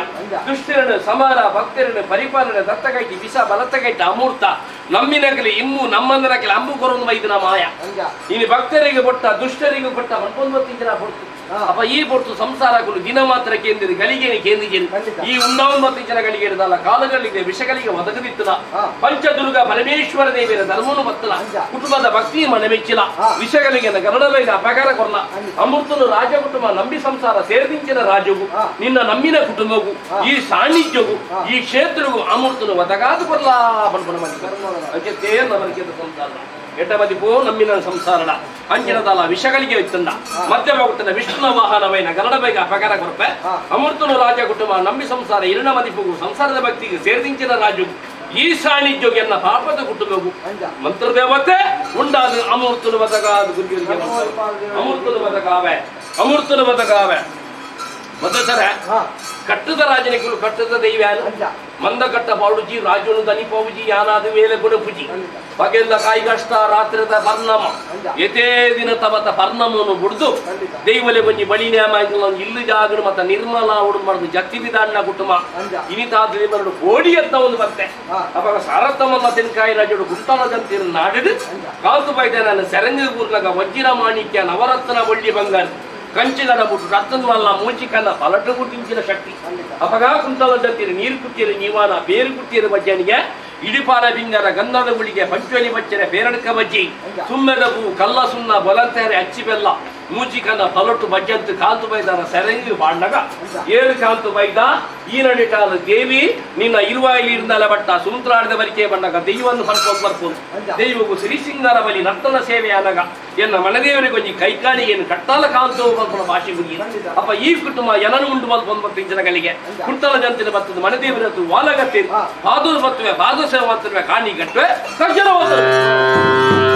ದುಷ್ಟರನು ಸಮಾರ ಭಕ್ತರನು ಪರಿಪಾಲನೆ ದತ್ತಕೈಟಿ ವಿಷ ಬಲತ್ತಕೈಟಿ ಅಮೂರ್ತ ನಮ್ಮಿನಕಲಿ ಇಮ್ಮು ನಮ್ಮಂದರಕಲಿ ಅಂಬು ಕೊರೊಂದು ವೈದ್ಯನ ಮಾಯ ಇನ್ನು ಭಕ್ತರಿಗೆ ಕೊಟ್ಟ ದುಷ್ಟರಿಗೆ ಕೊಟ್ಟ 19 ಜನ ಕೊಡ್ತು. ಅಪ್ಪ ಈ ಪೊರ್ತು ಸಂಸಾರಗಳು ದಿನ ಮಾತ್ರ ಕೇಂದ್ರ ಗಳಿಗೆ ಕೇಂದ್ರಿಜರು ಈ ಉಂಡವನ್ ಮತ್ತು ಜನ ಗಳಿಗೆ ಇಡದಲ್ಲ ಕಾಲಗಳಿಗೆ ವಿಷಗಳಿಗೆ ಒದಗದಿತ್ತಲ ಪಂಚದುರ್ಗ ಪರಮೇಶ್ವರ ದೇವಿಯ ಧರ್ಮನು ಬತ್ತಲ ಕುಟುಂಬದ ಭಕ್ತಿ ಮನಮೆಚ್ಚಿಲ ವಿಷಗಳಿಗೆ ಗರುಡಬೈದ ಅಪಕಾರ ಕೊರ್ಲ ಅಮೃತನು ರಾಜ ಕುಟುಂಬ ನಂಬಿ ಸಂಸಾರ ಸೇರಿದಿಂಚಿನ ರಾಜಗೂ ನಿನ್ನ ನಂಬಿನ ಕುಟುಂಬಗೂ ಈ ಸಾನ್ನಿಧ್ಯಗೂ ಈ ಕ್ಷೇತ್ರಗೂ ಅಮೃತನು ಒದಗಾದ ಕೊರ್ಲ ಪನ್ಪನ ಅಂಚೆ ನಮನಿಕೆ ಸಂಸಾರ ಎಟ್ಟಮದಿಪೋ ನಮ್ಮಿನ ಸಂಸಾರಣ ಅಂಚಿನದಲ್ಲ ವಿಷಗಳಿಗೆ ಇತ್ತಂದ ಮಧ್ಯವಾಗುತ್ತನ ವಿಷ್ಣು ವಾಹನವೈನ ಗರುಡಬೈಗೆ ಅಪಕಾರ ಕೊರಪೆ ಅಮೃತನು ರಾಜ ಕುಟುಂಬ ನಂಬಿ ಸಂಸಾರ ಇರಣ ಮದಿಪುಗು ಸಂಸಾರದ ಭಕ್ತಿಗೆ ಸೇರಿದಿಂಚಿನ ರಾಜು ಈ ಸಾನ್ನಿಧ್ಯೋಗಿ ಎನ್ನ ಪಾಪದ ಕುಟುಂಬವು ಮಂತ್ರದೇವತೆ ಉಂಡಾದ ಅಮೃತನು ಬದಗಾದ ಗುರುಗಳಿಗೆ ಅಮೃತನು ಬದಗಾವೆ ಅಮೃತನು ಬದಗಾವೆ ಮತ್ತೆ ಸರ ಕಟ್ಟದ ರಾಜನಿಗಳು ಕಟ್ಟದ ದೈವ ಮಂದ ಕಟ್ಟ ಪಾಡುಜಿ ರಾಜನು ದನಿ ಪೌಜಿ ಯಾನಾದ ಮೇಲೆ ಗುಣಪುಜಿ ಪಗೆಲ್ಲ ಕಾಯಿಗಷ್ಟ ರಾತ್ರಿದ ಪರ್ಣಮ ಎತೇ ದಿನ ತಮತ ಪರ್ಣಮನ್ನು ಬುಡ್ದು ದೈವಲೆ ಬಂಜಿ ಬಳಿ ನ್ಯಾಮ ಇಲ್ಲು ಜಾಗರು ಮತ್ತ ನಿರ್ಮಲ ಉಡು ಮಾಡುದು ಜತ್ತಿ ವಿಧಾನ ಕುಟುಂಬ ಇನಿತಾದ ಮರಡು ಕೋಡಿ ಅಂತ ಒಂದು ಬತ್ತೆ ಅವಾಗ ಸಾರತ್ತಮಲ್ಲ ತೆನ್ಕಾಯಿ ರಾಜುಡು ಗುಂತಾಳ ಜಂತಿನ ನಾಡಿಡು ಕಾಲ್ತು ಬೈದ ನಾನು ಸೆರಂಗ ಊರ್ಲಗ ವಜ್ರ ಮಾಣಿಕ್ಯ ನವರತ್ನ ಒಳ್ಳಿ ಬಂಗಾರ ಕಂಚಿದಡ ಬುಟ್ಟು ರತ್ನವಲ್ಲ ಮೂಚಿಕನ್ನ ಪಲಟು ಗುಟ್ಟಿಂಚಿನ ಶಕ್ತಿ ಅಪಗ ಕುಂತಲ ಜಂತಿರು ನೀರು ಕುಟ್ಟಿರು ನೀವಾನ ಬೇರು ಕುಟ್ಟಿರು ಬಜ್ಜನಿಗೆ ಇಡಿಪಾಲ ಬಿಂಗರ ಗಂಧದ ಗುಳಿಗೆ ಪಂಚೋಲಿ ಬಚ್ಚರೆ ಬೇರಡ್ಕ ಬಜ್ಜಿ ಸುಮ್ಮೆದ ಹೂ ಕಲ್ಲ ಸುಣ್ಣ ಬೊಲಂತೆರೆ ಅಚ್ಚಿ ಬೆಲ್ಲ ಮೂಚಿಕನ್ನ ಪಲಟು ಬಜ್ಜಂತು ಕಾಂತು ಬೈದಾನ ಸೆರಂಗಿ ಬಾಂಡಗ ಏಳು ಕಾಂತು ಬೈದ ಈ ನಡಿಟಾಲ ದೇವಿ ನಿನ್ನ ಇರುವಾಯಿಲಿ ಇರುಂದಲ ಬಟ್ಟ ಸುಂತ್ರಾಡದ ಬರಿಕೆ ಬಂಡಗ ದೈವವನ್ನು ಪಡ್ಕೊಂಡು ಬರ್ಬೋದು ದೈವಗೂ ಶ್ರೀಸಿಂಗರ ಬಲಿ ನರ್ತನ ಸೇವೆ ಆನಗ ಎನ್ನ ಮನದೇವರಿಗೆ ಒಂಜಿ ಕೈಕಾಣಿಗೆಯನ್ನು ಕಟ್ಟಾಲ ಕಾಂತು ಮಲ್ಪುನ ಭಾಷೆ ಗುರಿ ಅಪ್ಪ ಈ ಕುಟುಂಬ ಎನನು ಉಂಡು ಮಲ್ಪೊಂದು ಮತ್ತು ಜನಗಳಿಗೆ ಕುಂಟಲ ಜಂತಿನ ಬರ್ತದೆ ಮನದೇವರದ್ದು ವಾಲಗತ್ತೆ ಪಾದೂರು ಬರ್ತವೆ ಪಾದ ಸೇವೆ ಮಾಡ್ತಿರುವೆ ಕಾಣಿ ಗಟ್ಟುವೆ ತಕ್ಷಣ ಹೋಗ್ತಾರೆ.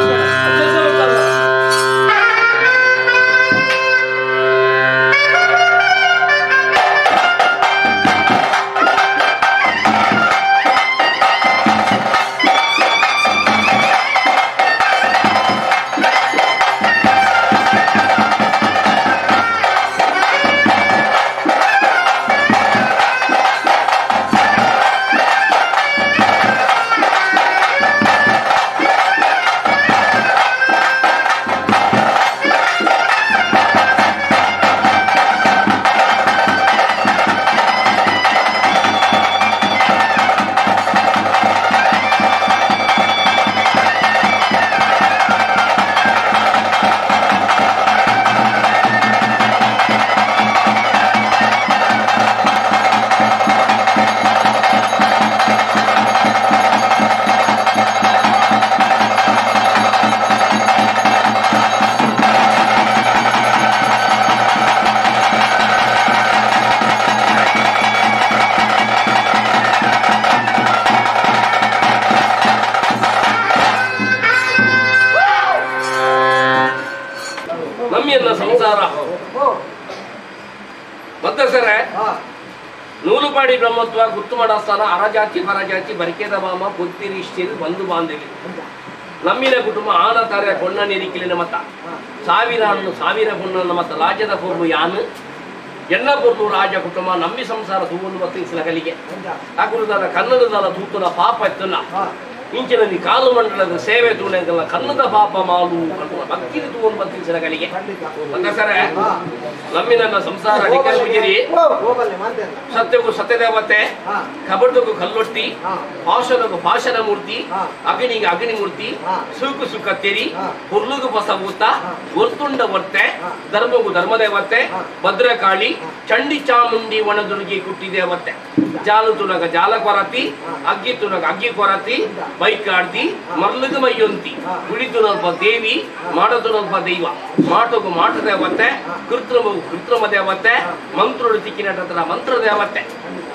ನಮ್ಮಿಯನ್ನ ಸಂಸಾರ ಮತ್ತೆ ಸರ ನೂಲುಪಾಡಿ ಬ್ರಹ್ಮತ್ವ ಗುತ್ತು ಮಾಡಸ್ಥಾನ ಅರಜಾತಿ ಪರಜಾತಿ ಬರಿಕೆದ ಮಾಮ ಪೊತ್ತಿರಿ ಇಷ್ಟಿರಿ ಬಂಧು ಬಾಂಧವ್ಯ ನಮ್ಮಿನ ಕುಟುಂಬ ಆನ ತಾರೆ ಕೊಣ್ಣ ನೆರಿಕಿಲಿನ ಮತ ಸಾವಿರ ಹಣ್ಣು ಸಾವಿರ ಪೊಣ್ಣನ ಮತ ರಾಜ್ಯದ ಪೊರ್ಲು ಯಾನು ಎಣ್ಣ ಪೊರ್ಲು ರಾಜ ಕುಟುಂಬ ನಂಬಿ ಸಂಸಾರ ತೂವನ್ನು ಮತ್ತು ಕಲಿಗೆ ಅಕುಲದಾನ ಕನ್ನಡದಾನ ತೂತುನ ಪಾಪ ಎತ್ತುನ ಇಂಚಿನಲ್ಲಿ ಕಾಲು ಮಂಡಲದ ಸೇವೆ ತೂಣೆಂಗಲ್ಲ ಕನ್ನದ ಪಾಪ ಮಾಲು ಕಣ್ಣು ಭಕ್ತಿಗೆ ತೂವನ್ನು ಬತ್ತಿಸಿದ ಕಲಿಗೆ ಮತ್ತೆ ಸರ ನಮ್ಮಿನ ಸಂಸಾರ ನಿಖಲ್ ಪೂಜಾರಿ ಸತ್ಯಗೂ ಸತ್ಯದೇವತೆ ಕಬಡ್ಡಗೂ ಕಲ್ಲೊಟ್ಟಿ ಪಾಶನಗೂ ಪಾಶನ ಮೂರ್ತಿ ಅಗ್ನಿಗೆ ಅಗ್ನಿ ಮೂರ್ತಿ ಸುಖ ಸುಖ ತೆರಿ ಹುರ್ಲುಗು ಹೊಸ ಭೂತ ಒರ್ತುಂಡ ವರ್ತೆ ಧರ್ಮಗೂ ಧರ್ಮದೇವತೆ ಭದ್ರಕಾಳಿ ಚಂಡಿ ಚಾಮುಂಡಿ ವನದುರ್ಗಿ ಕುಟ್ಟಿ ದೇವತೆ ಜಾಲು ತುನಗ ಜಾಲ ಕೊರತಿ ಅಗ್ಗಿ ತುನಗ ಅಗ್ಗಿ ಕೊರತಿ ಬೈಕಾಡ್ದಿ ಮರ್ಲುಗು ಮೈಯೊಂತಿ ಗುಡಿ ತುನಲ್ಪ ದೇವಿ ಮಾಡತುನಲ್ಪ ದೈವ ಮಾಟಗು ಮಾಟ ದೇವತೆ ಕೃತ್ರಿಮಗು ಕೃತ್ರಿಮ ದೇವತೆ ಮಂತ್ರುಡು ತಿಕ್ಕಿನಟ ಮಂತ್ರ ದೇವತೆ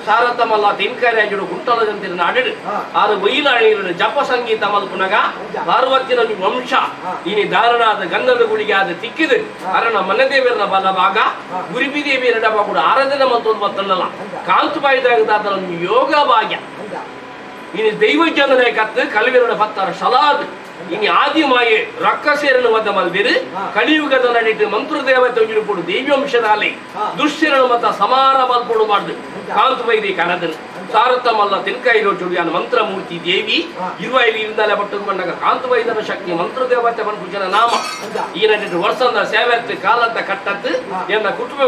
ಸಾರಥಮಲ್ಲ ತೆಂಕಾರಾಜುಡು ಗುಂಟಲದಂತಿನ ನಾಡಿಡು ಆರು ಬೈಲಾಣಿರು ಜಪ ಸಂಗೀತ ಮಲ್ಪುನಗ ಪಾರ್ವತಿನ ವಂಶ ಇನಿ ದಾರುಣಾದ ಗಂಧದ ಗುಳಿಗೆ ಆದ ತಿಕ್ಕಿದು ಅರಣ ಮನದೇವಿಯರ ಬಲ ಭಾಗ ಗುರಿಬಿ ದೇವಿಯರ ಕೂಡ ಆರಾಧನೆ ಮತ್ತೊಂದು ಬತ್ತಲ್ಲ ಕಾಂತುಬಾಯಿದಾಗ ಯೋಗ ಭಾಗ್ಯ ಇನಿ ದೈವಜ್ಞನೇ ಕತ್ತು ಕಲ್ವಿರಡ ಪತ್ತರ ಸಲಾದ್ ಇನಿ ಆದಿಮಾಯೆ ರಕ್ಕಸೇರನು ವದ ಮಲ್ದಿರು ಕಲಿಯುಗದ ನಡಿಟ್ಟು ಮಂತ್ರದೇವತೆ ಒಂಜಿರುಪುಡು ದೇವ್ಯಾಂಶದಾಲೆ ದುಶ್ಯರನು ಮತ ಸಮಾರ ಮಲ್ಪೊಡು ಮಾಡ್ದು ಕಾಂತುಬೈದಿ ಕನದನು ಸಾರತಮಲ್ಲ ತೆನ್ಕಾಯಿ ರೋಚುಡು ಮಂತ್ರಮೂರ್ತಿ ದೇವಿ ಇರುವೈಲಿ ಇಂದಲೇ ಪಟ್ಟು ಬಂದಾಗ ಕಾಂತವೈದನ ಶಕ್ತಿ ಮಂತ್ರದೇವತೆ ಪೂಜನ ನಾಮ ಈನಟ್ಟು ವರ್ಷದ ಸೇವೆತ್ತು ಕಾಲದ ಕಟ್ಟತ್ತು ಎನ್ನ ಕುಟುಂಬ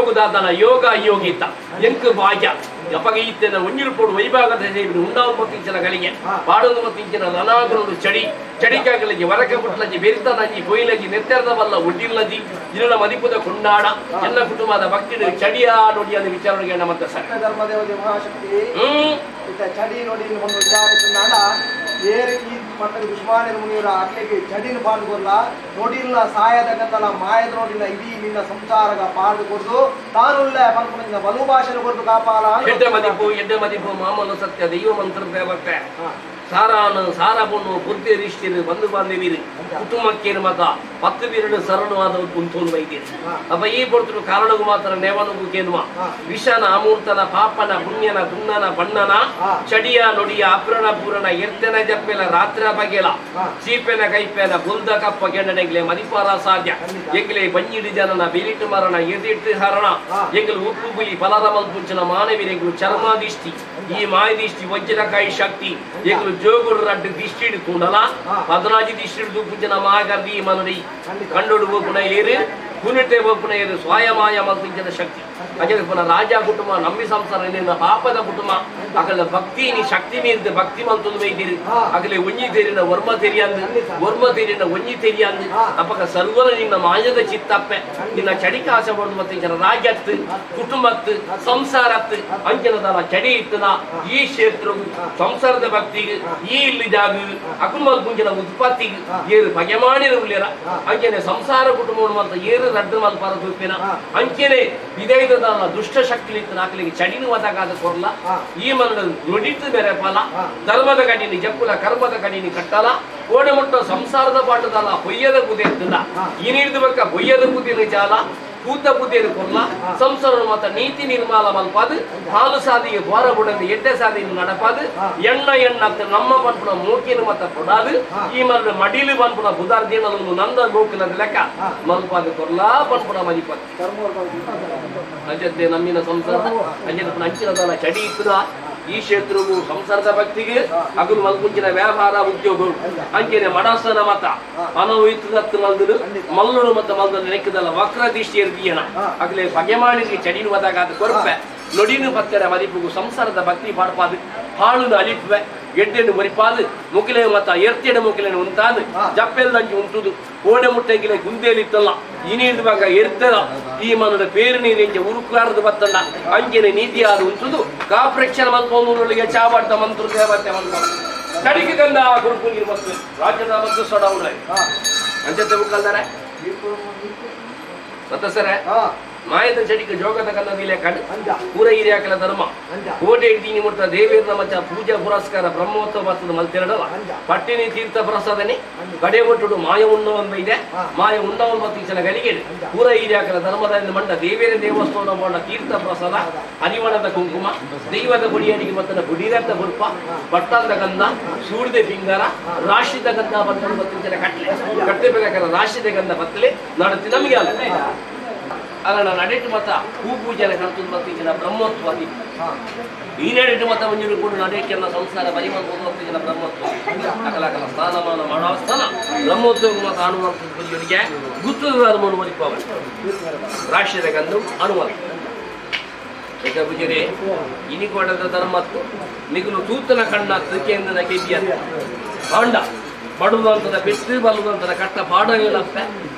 ಯೋಗ ಯೋಗಿತ ಎಂಕ್ ಭಾಗ್ಯ ಅಪಗ ಈತನ ಒಂಜಿರು ಪೋಡು ವೈಭಾಗದ ಸೇವೆ ಉಂಡಾವು ಮತ್ತಿಂಚಿನ ಗಳಿಗೆ ಪಾಡೊಂದು ಮತ್ತಿಂಚಿನ ಲನಾಗುರುಡು ಚಡಿ ಚಡಿಕಾಗಲಜಿ ವರಕ ಪುಟ್ಲಜಿ ಬೆರಿತನಜಿ ಕೊಯ್ಲಜಿ ನೆತ್ತೆರದ ಬಲ್ಲ ಒಡ್ಡಿಲ್ಲಜಿ ಇರಳ ಮದಿಪುದ ಕೊಂಡಾಡ ಎಲ್ಲ ಕುಟುಂಬದ ಭಕ್ತಿ ಚಡಿಯ ನೋಡಿಯ ವಿಚಾರಣೆಗೆ ನಮ್ಮ ಸರ್ ಧರ್ಮದೇವತೆ ಮಹಾಶಕ್ತಿ ಇತ್ತ ಚಡಿ ನೋಡಿ ಒಂದು ವಿಚಾರ ಏರು ಈ ಮಟ್ಟದ ದುಷ್ಮಾನಿನ ಮುನಿಯರ ಅಕ್ಲಿಗೆ ಚಡಿನ ಪಾಡ್ದು ಕೊರ್ಲ ನೋಡಿಲ್ಲ ಸಾಯದ ಕಂದಲ ಮಾಯದ ನೋಡಿನ ಇಡೀ ನಿನ್ನ ಸಂಸಾರಗ ಪಾಡ್ದು ಕೊರ್ದು ತಾನುಳ್ಳ ಪನ್ಪುನ ಬಲು ಭಾಷೆನ ಕೊರ್ದು ಕಾಪಾಲ ಎಡ್ಡೆ ಮದಿಪು ಎಡ್ಡೆ ಮದಿಪು ಮಾಮೂಲು ಸತ್ಯ ದೈವ ಮಂತ್ರ ದೇವತೆ ಸಾರಾನು ಸಾರ ಪೊಣ್ಣು ಬುದ್ಧಿ ರಿಷ್ಟಿರು ಬಂಧು ಬಾಂಧವೀರು ಕುಟುಂಬಕ್ಕೇನು ಮತ ಪತ್ತು ಬೀರಡು ಸರಳವಾದ ಕುಂತೋನ್ ವೈದ್ಯರು ಅಪ್ಪ ಈ ಪೊರ್ತರು ಕಾರಣಗೂ ಮಾತ್ರ ನೇವನುಗೂ ಕೇನುವ ವಿಷನ ಅಮೂರ್ತನ ಪಾಪನ ಪುಣ್ಯನ ದುನ್ನನ ಬಣ್ಣನ ಚಡಿಯ ನುಡಿಯ ಅಪ್ರಣ ಪೂರಣ ಎರ್ತನ ಜಪ್ಪೆಲ ರಾತ್ರ ಬಗೆಲ ಚೀಪೆನ ಕೈಪೆನ ಬುಲ್ದ ಕಪ್ಪ ಗೆಂಡನೆಗ್ಲೆ ಮದಿಪಾರ ಸಾಧ್ಯ ಎಂಗ್ಲೆ ಬಂಜಿಡು ಜನನ ಬೆಲಿಟು ಮರಣ ಎದಿಟ್ಟು ಹರಣ ಎಂಗ್ಲು ಉಪ್ಪು ಬುಲಿ ಫಲದ ಮಲ್ಪುಂಚಿನ ಮಾನವೀರೆಂಗ್ಲು ಚರ್ಮಾದಿಷ್ಟಿ ಈ ಮಾಯದಿಷ್ಟಿ ವಜ್ರಕಾಯಿ ಶಕ್ತಿ ಎಂಗ್ಲು ಜೋಗುರು ರಡ್ಡು ದಿಷ್ಟಿಡು ಕೂಡಲ ಪದನಾಜಿ ದಿಷ್ಟಿಡು ದೂಪುಂಚಿನ ಮಾಗರ್ದಿ ಮನಡಿ ಕಂಡೋಡು ಬೋಪುನ ಏರು ಕುನಿಟೆ ಬೋಪುನ ಏರು ಸ್ವಾಯಮಾಯ ಮಲ್ಪುಂಚಿನ ಶಕ್ತಿ ಅಜೆ ಪುನಃ ರಾಜ ಕುಟುಂಬ ನಂಬಿ ಸಂಸಾರ ನಿನ್ನ ಪಾಪದ ಕುಟುಂಬ ಅಗಲ ಭಕ್ತಿ ನೀ ಶಕ್ತಿ ಮೀರಿದ ಭಕ್ತಿ ಮಲ್ತೊಂದು ಬೈದಿರಿ ಅಗಲೆ ಒಂಜಿ ತೇರಿನ ವರ್ಮ ತೆರಿಯಂದು ವರ್ಮ ತೇರಿನ ಒಂಜಿ ತೆರಿಯಂದು ಅಪಕ ಸರ್ವರ ನಿನ್ನ ಮಾಯದ ಚಿತ್ತಪ್ಪೆ ನಿನ್ನ ಚಡಿಕ ಆಸೆ ಪಡುದು ಮತ್ತೆ ಇಂಚಿನ ರಾಜ್ಯತ್ತು ಕುಟುಂಬತ್ತು ಸಂಸಾರತ್ತು ಅಂಚಿನದಲ್ಲ ಚಡಿ ಇತ್ತದ ಈ ಕ್ಷೇತ್ರವು ಸಂಸಾರದ ಭಕ್ತಿಗೆ ಈ ಇಲ್ಲಿ ಜಾಗ ಅಕುಮಲ್ ಪುಂಜಿನ ಉತ್ಪತ್ತಿಗೆ ಏರು ಬಗೆಮಾಣಿರ ಉಳ್ಳೇರ ಅಂಚನೆ ಸಂಸಾರ ಕುಟುಂಬ ಮಲ್ತ ಏರು ರಡ್ಡು ಮಲ್ಪಾರ ತೂಪಿನ ಅಂಚನೆ ಇದೇ ದುಷ್ಟ ಶಕ್ತಿ ಇತ್ತು ನಾಕಲಿಗೆ ಚಡಿನು ಒದಗಾದ ಕೊರ್ಲ ಈ ಮನದ ನುಡಿತು ಬೇರೆ ಫಲ ಧರ್ಮದ ಕಡಿನಿ ಜಪ್ಪುಲ ಕರ್ಮದ ಕಡಿನಿ ಕಟ್ಟಲ ಕೋಡೆ ಮುಟ್ಟ ಸಂಸಾರದ ಪಾಠದಲ್ಲ ಹೊಯ್ಯದ ಕುದಿರ್ತದ ಈ ನೀಡಿದ ಬಕ್ಕ ಹೊಯ್ಯದ ಕುದಿನ ಜಾಲ ಕೂತ ಬುದ್ಧಿಯನ್ನು ಕೊರ್ಲ ಸಂಸಾರ ಮಾತ ನೀತಿ ನಿರ್ಮಾಲ ಮಲ್ಪಾದು ಹಾಲು ಸಾದಿಗೆ ದ್ವಾರ ಬುಡಂದು ಎಡ್ಡೆ ಸಾದಿಗೆ ನಡಪಾದು ಎಣ್ಣ ಎಣ್ಣತ್ತು ನಮ್ಮ ಪನ್ಪುನ ಮೂಕಿನ ಮತ್ತ ಕೊಡಾದು ಈ ಮರದ ಮಡಿಲು ಪನ್ಪುನ ಬುದಾರ್ ದಿನಲೊಂದು ನಂದ ಗೋಕುಲದ ಲೆಕ್ಕ ಮಲ್ಪಾದು ಕೊರ್ಲ ಪನ್ಪುನ ಮದಿಪತ್ತು ಅಂಜತ್ತೆ ನಮ್ಮಿನ ಸಂಸಾರ ಅಂಜನ ಅಂಚಿನ ಚಡಿ ಇತ್ತದ ಈ ಕ್ಷೇತ್ರವು ಸಂಸಾರದ ಭಕ್ತಿಗೆ ಅಗುಲು ಮಲ್ಕುಂಚಿನ ವ್ಯಾಪಾರ ಉದ್ಯೋಗ ಅಂಚನೆ ಮಡಸನ ಮತ ಮನವು ಇತ್ತದತ್ತು ಮಲ್ದಲು ಮಲ್ಲುಡು ಮತ್ತ ಮಲ್ದಲು ನೆಕ್ಕದಲ್ಲ ವಕ್ರ ದೃಷ್ಟಿ ಇರ್ದಿಯನ ಅಗಲೆ ಬಗೆಮಾಣಿಗೆ ಚಡಿನು ಬದಾಗಾದ ಕೊರ್ಪೆ ನೊಡಿನು ಪತ್ತೆರ ಮದಿಪುಗು ಸಂಸಾರದ ಭಕ್ತಿ ಪಾಡ್ಪಾದು ಹಾಳುನು ಅಲಿಪುವೆ ಎಡ್ಡೆನು ಮರಿಪಾದು ಮುಗಿಲೆ ಮತ್ತ ಎರ್ತೆಡೆ ಮುಗಿಲೆನು ಉಂತಾದು ಜಪ್ಪೆಲ್ದಂಚು ಉಂಟುದು ಕೋಡೆ ಮುಟ್ಟೆಗಿಲೆ ಗುಂದೇಲಿತ್ತಲ್ಲ ಇನಿಡುವಾಗ ಎರ್ತದ ಈ ಮನದ ಪೇರು ನೀರಿಂಚೆ ಉರುಕಾರದು ಬತ್ತಂಡ ಅಂಚಿನ ನೀತಿಯಾದ ಉಂಟುದು ಕಾಪ್ರೇಕ್ಷಣ ಮಲ್ಪೊಂದೂರುಗಳಿಗೆ ಚಾಬಾಡ್ತ ಮಂತ್ರ ದೇವತೆ ಮಂತ್ರ ಕಡಿಗೆ ಗಂಧ ಗುರುಪುಂಗಿರು ಮತ್ತು ರಾಜ್ಯದ ಮತ್ತು ಸೊಡವುಡ ಅಂಚತೆ ಮುಕ್ಕಲ್ದಾರೆ ಮತ್ತೆ ಸರ ಮಾಯದ ಚಡಿಗೆ ಜೋಗದ ಕನ್ನದಿಲೆ ಕಡ್ ಪೂರ ಹಿರಿಯಾಕಲ ಧರ್ಮ ಕೋಟೆ ಇಡ್ತೀನಿ ಮುಟ್ಟ ದೇವೇಂದ್ರ ಮಚ್ಚ ಪೂಜಾ ಪುರಸ್ಕಾರ ಬ್ರಹ್ಮೋತ್ಸವ ಬರ್ತದ ಮಲ್ತಿರಡಲ್ಲ ಪಟ್ಟಿನಿ ತೀರ್ಥ ಪ್ರಸಾದನೆ ಕಡೆ ಒಟ್ಟುಡು ಮಾಯ ಉಣ್ಣವಂಬ ಇದೆ ಮಾಯ ಉಣ್ಣವ ಮತ್ತು ಈಚನ ಗಳಿಗೆ ಪೂರ ಹಿರಿಯಾಕಲ ಧರ್ಮದ ಮಂಡ ದೇವೇರ ದೇವಸ್ಥಾನ ಮಾಡ ತೀರ್ಥ ಪ್ರಸಾದ ಹರಿವಣದ ಕುಂಕುಮ ದೈವದ ಗುಡಿಯಡಿಗೆ ಮತ್ತನ ಗುಡಿರತ್ತ ಗುರ್ಪ ಬಟ್ಟಂದ ಗಂಧ ಸೂರ್ಯದ ಪಿಂಗರ ರಾಶಿದ ಗಂಧ ಬರ್ತದ ಮತ್ತು ಈಚನ ಕಟ್ಲೆ ಕಟ್ಟೆ ಬೇಕಾದ ರಾಶಿದ ಗಂಧ ಬತ್ತಲೆ ನಡತಿ ನಮಗೆ ಅಲ್ಲ ಅಲ್ಲ ನಾನು ನಡೆಟು ಮತ ಹೂ ಪೂಜೆನ ಕರ್ತುದು ಮತ್ತು ಈಚಿನ ಬ್ರಹ್ಮತ್ವ ಈ ನಡೆಟು ಮತ ಮಂಜೂರು ಕೂಡ ನಡೆಕೆಲ್ಲ ಸಂಸಾರ ಬರಿಮನ್ ಜನ ಬ್ರಹ್ಮತ್ವ ಅಕಲ ಅಕಲ ಸ್ಥಾನಮಾನ ಮಾಡೋ ಸ್ಥಾನ ಬ್ರಹ್ಮೋತ್ಸವ ಮತ ಅನುವಂತದ ಪೂಜೆಗೆ ಗುತ್ತದ ಧರ್ಮವನ್ನು ಮರಿಪಾವ ರಾಷ್ಟ್ರದ ಗಂಧು ಅನುವಾದ ಏಕ ಪೂಜೆ ಇನಿಕೊಡದ ಧರ್ಮತ್ತು ನಿಗುಲು ತೂತನ ಕಣ್ಣ ಕೇಂದ್ರ ಕೆದಿಯ ಕಾಂಡ ಬಡುವಂತದ ಪೆಟ್ಟು ಬಲ್ಲುವಂತದ ಕಟ್ಟ ಪಾಡಗಳಪ್ಪ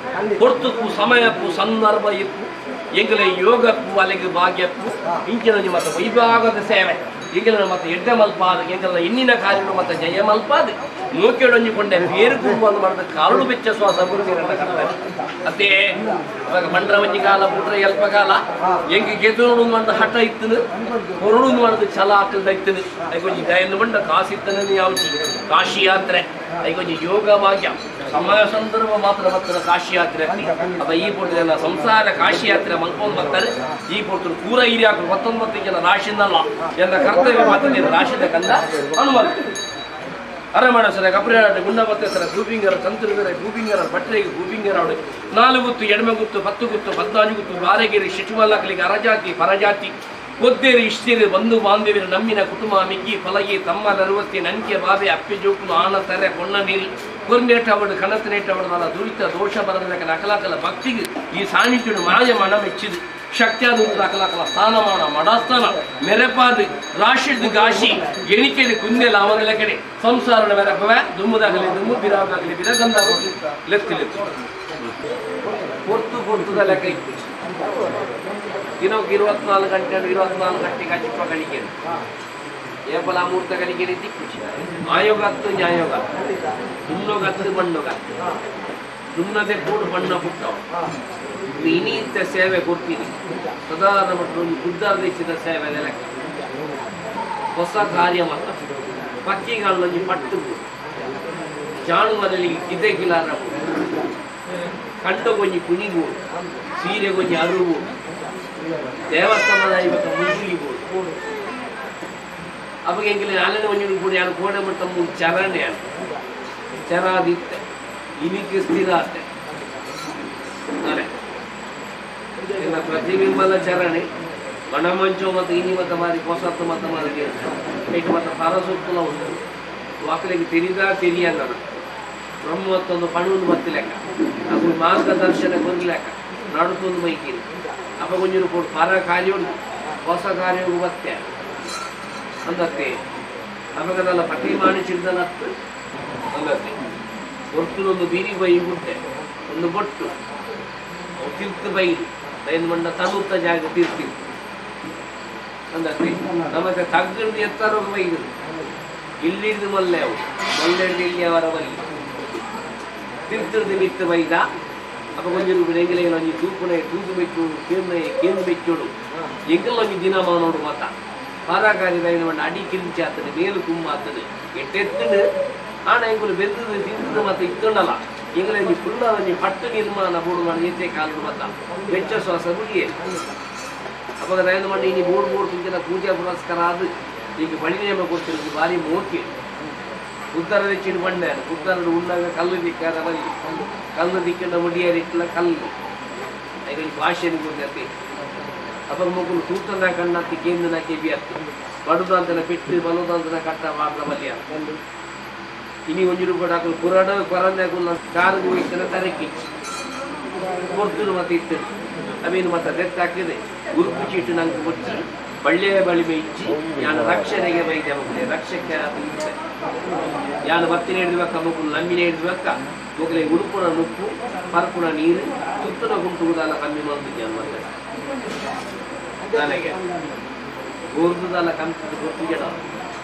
ಹೊರ್ತುಕ್ಕು ಸಮಯಪ್ಪು ಸಂದರ್ಭ ಇಪ್ಪು ಎಂಗಲ ಯೋಗಪ್ಪು ಅಲೆಗೆ ಭಾಗ್ಯಪ್ಪು ಇಂಚಿನ ಮತ್ತು ವೈಭಾಗದ ಸೇವೆ ಎಂಗಲ ಮತ್ತು ಎಡ್ಡೆ ಮಲ್ಪಾದ ಎಂಗಲ ಎಣ್ಣಿನ ಕಾರ್ಯಗಳು ಮತ್ತು ಜಯ ಮಲ್ಪಾದ ಮೂಕೆಡೊಂಜಿಕೊಂಡೆ ಬೇರು ಕುಂಬನ್ನು ಮಾಡಿದ ಕಾರಳು ಬೆಚ್ಚ ಶ್ವಾಸ ಅದೇ ಅವಾಗ ಮಂಡ್ರ ಒಂಜಿ ಕಾಲ ಪುಟ್ರೆ ಎಲ್ಪ ಕಾಲ ಎಂಗೆ ಗೆದ್ದು ಮಾಡಿದ ಹಠ ಇತ್ತನು ಹೊರಡು ಮಾಡಿದ ಛಲ ಹಾಕಲ್ದ ಇತ್ತನು ಐಕೊಂಜಿ ದಯನು ಮಂಡ ಕಾಸಿತ್ತನ ಯಾವ್ಜಿ ಕಾಶಿ ಯಾತ್ರೆ ಐಕೊಂಜಿ ಯೋಗ ಭಾಗ್ಯ ಸಮಯ ಸಂದರ್ಭ ಮಾತ್ರ ಬರ್ತದೆ ಕಾಶಿ ಯಾತ್ರೆ ಅಪ್ಪ ಈ ಪೊರ್ತುನ ಸಂಸಾರ ಕಾಶಿ ಯಾತ್ರೆ ಮಲ್ಕೊಂಡು ಬರ್ತಾರೆ ಈ ಪೊರ್ತರು ಪೂರ ಹಿರಿಯಾಕರು 19 ಜನ ರಾಶಿನಲ್ಲ ಎಲ್ಲ ಕರ್ತವ್ಯ ಮಾತ್ರ ರಾಶಿದ ಕಂದ ಹನುಮಂತ ಅರಮಣಸರ ಕಬ್ರಿನಾಟ ಗುಂಡಬತ್ತೇಸರ ಗೂಬಿಂಗರ ತಂತ್ರಿಗರ ಗೂಬಿಂಗರ ಭಟ್ರಿಗೆ ಗೂಬಿಂಗರ ಅವಳು 4 ಗುತ್ತು ಎಡಮೆ ಗುತ್ತು 10 ಗುತ್ತು 14 ಗುತ್ತು ಬಾರಗಿರಿ ಶಿಶುಮಲ್ಲಕಲಿಗೆ ಅರಜಾತಿ ಪರಜಾತಿ ಪೊದ್ದೇರು ಇಷ್ಟೇರು ಬಂಧು ಬಾಂಧವ್ಯರು ನಮ್ಮಿನ ಕುಟುಂಬ ಮಿಕ್ಕಿ ಫಲಗಿ ತಮ್ಮ ನರುವತ್ತಿ ನಂಕೆ ಬಾಬೆ ಅಪ್ಪೆ ಜೋಕುಲು ಆನ ತರೆ ಕೊಣ್ಣ ನೀರು ಕೊರ್ನೇಟ ಅವಡು ಕಣತನೇಟ ಅವಡು ದುರಿತ ದೋಷ ಬರದಕ ನಕಲಾಕಲ ಭಕ್ತಿಗೆ ಈ ಸಾನ್ನಿಧ್ಯಡು ಮಾಯ ಮನ ಮೆಚ್ಚಿದು ಶಕ್ತಿಯಾದ ನಕಲಾಕಲ ಸ್ಥಾನಮಾನ ಮಡಸ್ಥಾನ ಮೆರೆಪಾದು ರಾಶಿಡ್ದು ಗಾಶಿ ಎಣಿಕೆದು ಕುಂದೆಲ ಅವನ ಕಡೆ ಸಂಸಾರದ ಮೆರಪವೆ ದುಮ್ಮದಾಗಲಿ ದುಮ್ಮು ಬಿರಾದಾಗಲಿ ಬಿರ ಗಂಧ ಲೆತ್ತಿ ಲೆತ್ತು ಪೊರ್ತು ಪೊರ್ತುದ ಲೆಕ್ಕ ಇತ್ತು. ದಿನಕ್ಕೆ 24 ಗಂಟೆ, 24 ಗಂಟೆಗೆ ಅಜಿಪ್ಪ ಗಳಿಕೆ ಏಪಲ ಮೂರ್ತ ಗಳಿಕೆ ದಿಕ್ಕುಚಿ ಆಯೋಗತ್ತು ನ್ಯಾಯೋಗ ದುನ್ನೋಗತ್ತು ಮಣ್ಣೋಗತ್ತು ದುನ್ನದೆ ಕೂಡು ಮಣ್ಣ ಪುಟ್ಟವು. ಇನಿತ ಸೇವೆ ಕೊಡ್ತೀನಿ ಸದಾದ ಮಟ್ಟ ಒಂದು ಬುದ್ಧ ಸೇವೆ ಲೆಕ್ಕ ಹೊಸ ಕಾರ್ಯ ಮತ್ತ ಪಕ್ಕಿಗಳೊಂದು ಪಟ್ಟು ಜಾನುವಾರಲ್ಲಿ ಕಿದೆ ಕಿಲಾರ ಕಂಡು ಕೊಂಜಿ ಕುಣಿಗು ಸೀರೆ ಕೊಂಜಿ ಅರುವು ದೇವಸ್ಥಾನದ ಇವಾಗ ಮುಗುಲಿಬೋದು. ಅವಾಗ ಎಂಗಿಲ್ಲ ನಾಲ್ನೇ ಒಂಜಿ ಕೂಡ ಯಾರು ಕೋಡೆ ಮಟ್ಟ ಮೂರು ಚರಣೆ ಚರಾದಿತ್ತೆ ಇನಿಕ್ಕೆ ಸ್ಥಿರ ಆತೆ ಅರೆ ಇನ್ನ ಪ್ರತಿಬಿಂಬದ ಚರಣೆ ಮಣಮಂಚೋ ಮತ್ತು ಇನಿ ಮತ್ತ ಮಾರಿ ಹೊಸತ್ತು ಮತ್ತ ಮಾರಿ ಈಗ ಮತ್ತು ಪರಸೊತ್ತುಲ ಉಂಟು ವಾಕಲಿಗೆ ತೆರಿದ ತೆರಿಯಲ್ಲ ಬ್ರಹ್ಮತ್ತೊಂದು ಪಣುವನ್ನು ಬತ್ತಿಲೆಕ್ಕ ಅದು ಮಾರ್ಗದರ್ಶನ ಕೊರ್ಲೆಕ್ಕ ನಡುತ್ತೊಂದು ಮೈಕಿರಿ ಅಪ್ಪ ಕೊಂಜು ಕೊಡು ಪರ ಕಾರ್ಯೋಡು ಹೊಸ ಕಾರ್ಯೋಗು ಬತ್ತೆ ಅಂದತ್ತೆ ಅಪಗದಲ್ಲ ಪಟ್ಟಿ ಮಾಡಿ ಚಿಡ್ದಲತ್ತು ಅಂದತ್ತೆ ಒರ್ತುನೊಂದು ಬೀರಿ ಬೈ ಗುಡ್ಡೆ ಒಂದು ಬೊಟ್ಟು ಅವು ತಿರ್ತು ಬೈದು ಬೈದು ಮಂಡ ತನುತ್ತ ಜಾಗ ತಿರ್ತಿತ್ತು ಅಂದತ್ತೆ. ನಮಗೆ ತಗ್ಗಂಡು ಎತ್ತರ ಬೈದು ಇಲ್ಲಿಡ್ದು ಮಲ್ಲೆ ಅವು ಮಲ್ಲೆಡ್ದು ಇಲ್ಲಿ ಅವರ ಬಲ್ಲಿ ತಿರ್ತಿರ್ದು ಮಿತ್ತು ಬೈದ. ಅಪ್ಪ ಕೊಂಚ ಎಂಗಿಲ ಒಂಜಿ ತೂಪುನೆ ತೂದು ಬೆಚ್ಚೋಡು ಕೇಂದ್ರ ಕೇಂದ್ರ ಬೆಚ್ಚೋಡು ಎಂಕಲ್ ಒಂಜಿ ದಿನ ಮಾನೋಡು ಮತ ಪಾರಾಕಾರಿ ಬೈದ ಮಂಡ ಅಡಿ ಕಿಂಚಾತದೆ ಮೇಲು ಕುಮ್ಮಾತದೆ ಎಟ್ಟೆತ್ತುಂಡು. ಆಣ ಎಂಕುಲು ಬೆಂದದು ತಿಂದದು ಮತ್ತೆ ಇತ್ತುಂಡಲ್ಲ ಎಂಗಲ ಒಂಜಿ ಪುಲ್ಲ ಒಂಜಿ ಪಟ್ಟು ನಿರ್ಮಾಣ ಬೋಡು ಮಾಡಿ ಎತ್ತೆ ಕಾಲು ಮತ ಬೆಚ್ಚ ಶ್ವಾಸ ಮುಗಿಯೇ. ಅವಾಗ ದಯದ ಮಂಡಿ ಇನಿ ಬೋರ್ಡ್ ಬೋರ್ಡ್ ತುಂಚಿನ ಪೂಜಾ ಪುರಸ್ಕಾರ ಅದು ಈಗ ಬಳಿ ನೇಮ ಕೊಡ್ತಿರೋದು ಭಾರಿ ಮೋಕೆ. ಉತ್ತರ ದಿಕ್ಕಿನ ಬಂಡೆ ಉತ್ತರ ಉಣ್ಣಾಗ ಕಲ್ಲು ದಿಕ್ಕಾರ ಬಲ್ಲಿ ಕಲ್ಲು ದಿಕ್ಕಿನ ಮುಡಿಯರಿಟ್ಲ ಕಲ್ಲು ಈಗ ಈ ಭಾಷೆನ ಗೊತ್ತೈತಿ. ಅಪ್ಪ ಮಗುಲು ತೂತನ ಕಣ್ಣತ್ತಿ ಕೇಂದ್ರನ ಕೆಬಿ ಅತ್ತಿ ಬಡುದಂತನ ಪೆಟ್ಟು ಬಲುದಂತನ ಕಟ್ಟ ಮಾಡ್ದ ಬಲ್ಯ ಇನಿ ಒಂಜಿ ರೂಪಾಯಿ ಹಾಕಲು ಪುರಾಣ ಕೊರಂದೆ ಕುಲ್ಲ ಕಾರು ಇತ್ತನ ತರಕಿಚ್ಚಿ ಕೊಡ್ತುನು ಮತ್ತೆ ಇತ್ತು ಅವೇನು ಮತ್ತೆ ದೆತ್ತ ಹಾಕಿದೆ ಗುರುಪು ಚೀಟು ನಂಗೆ ಮುಚ್ಚಿ ಬಳ್ಳಿಯ ಬಳಿಮೆ ಇಚ್ಚಿ ಯಾನ ರಕ್ಷಣೆಗೆ ಬೈದೆ ಮಗುಲೆ ರಕ್ಷಕ್ಕೆ ಅದು ಇತ್ತೆ ಯಾನ ಬತ್ತಿನ ಹಿಡಿದ್ಬೇಕ ಮಗುಲು ನಮ್ಮಿನ ಹಿಡಿದ್ಬೇಕ ಮಗುಲೆ ಉಡುಪುನ ನುಪ್ಪು ಪರ್ಪುನ ನೀರು ತುತ್ತುನ ಗುಂಟುವುದಲ್ಲ ಕಮ್ಮಿ ಮಂದಿದ್ಯಾನ ಮತ್ತೆ ನನಗೆ ಗೋರ್ದುದಲ್ಲ ಕಮ್ಮಿ ಗೊತ್ತು ಜನ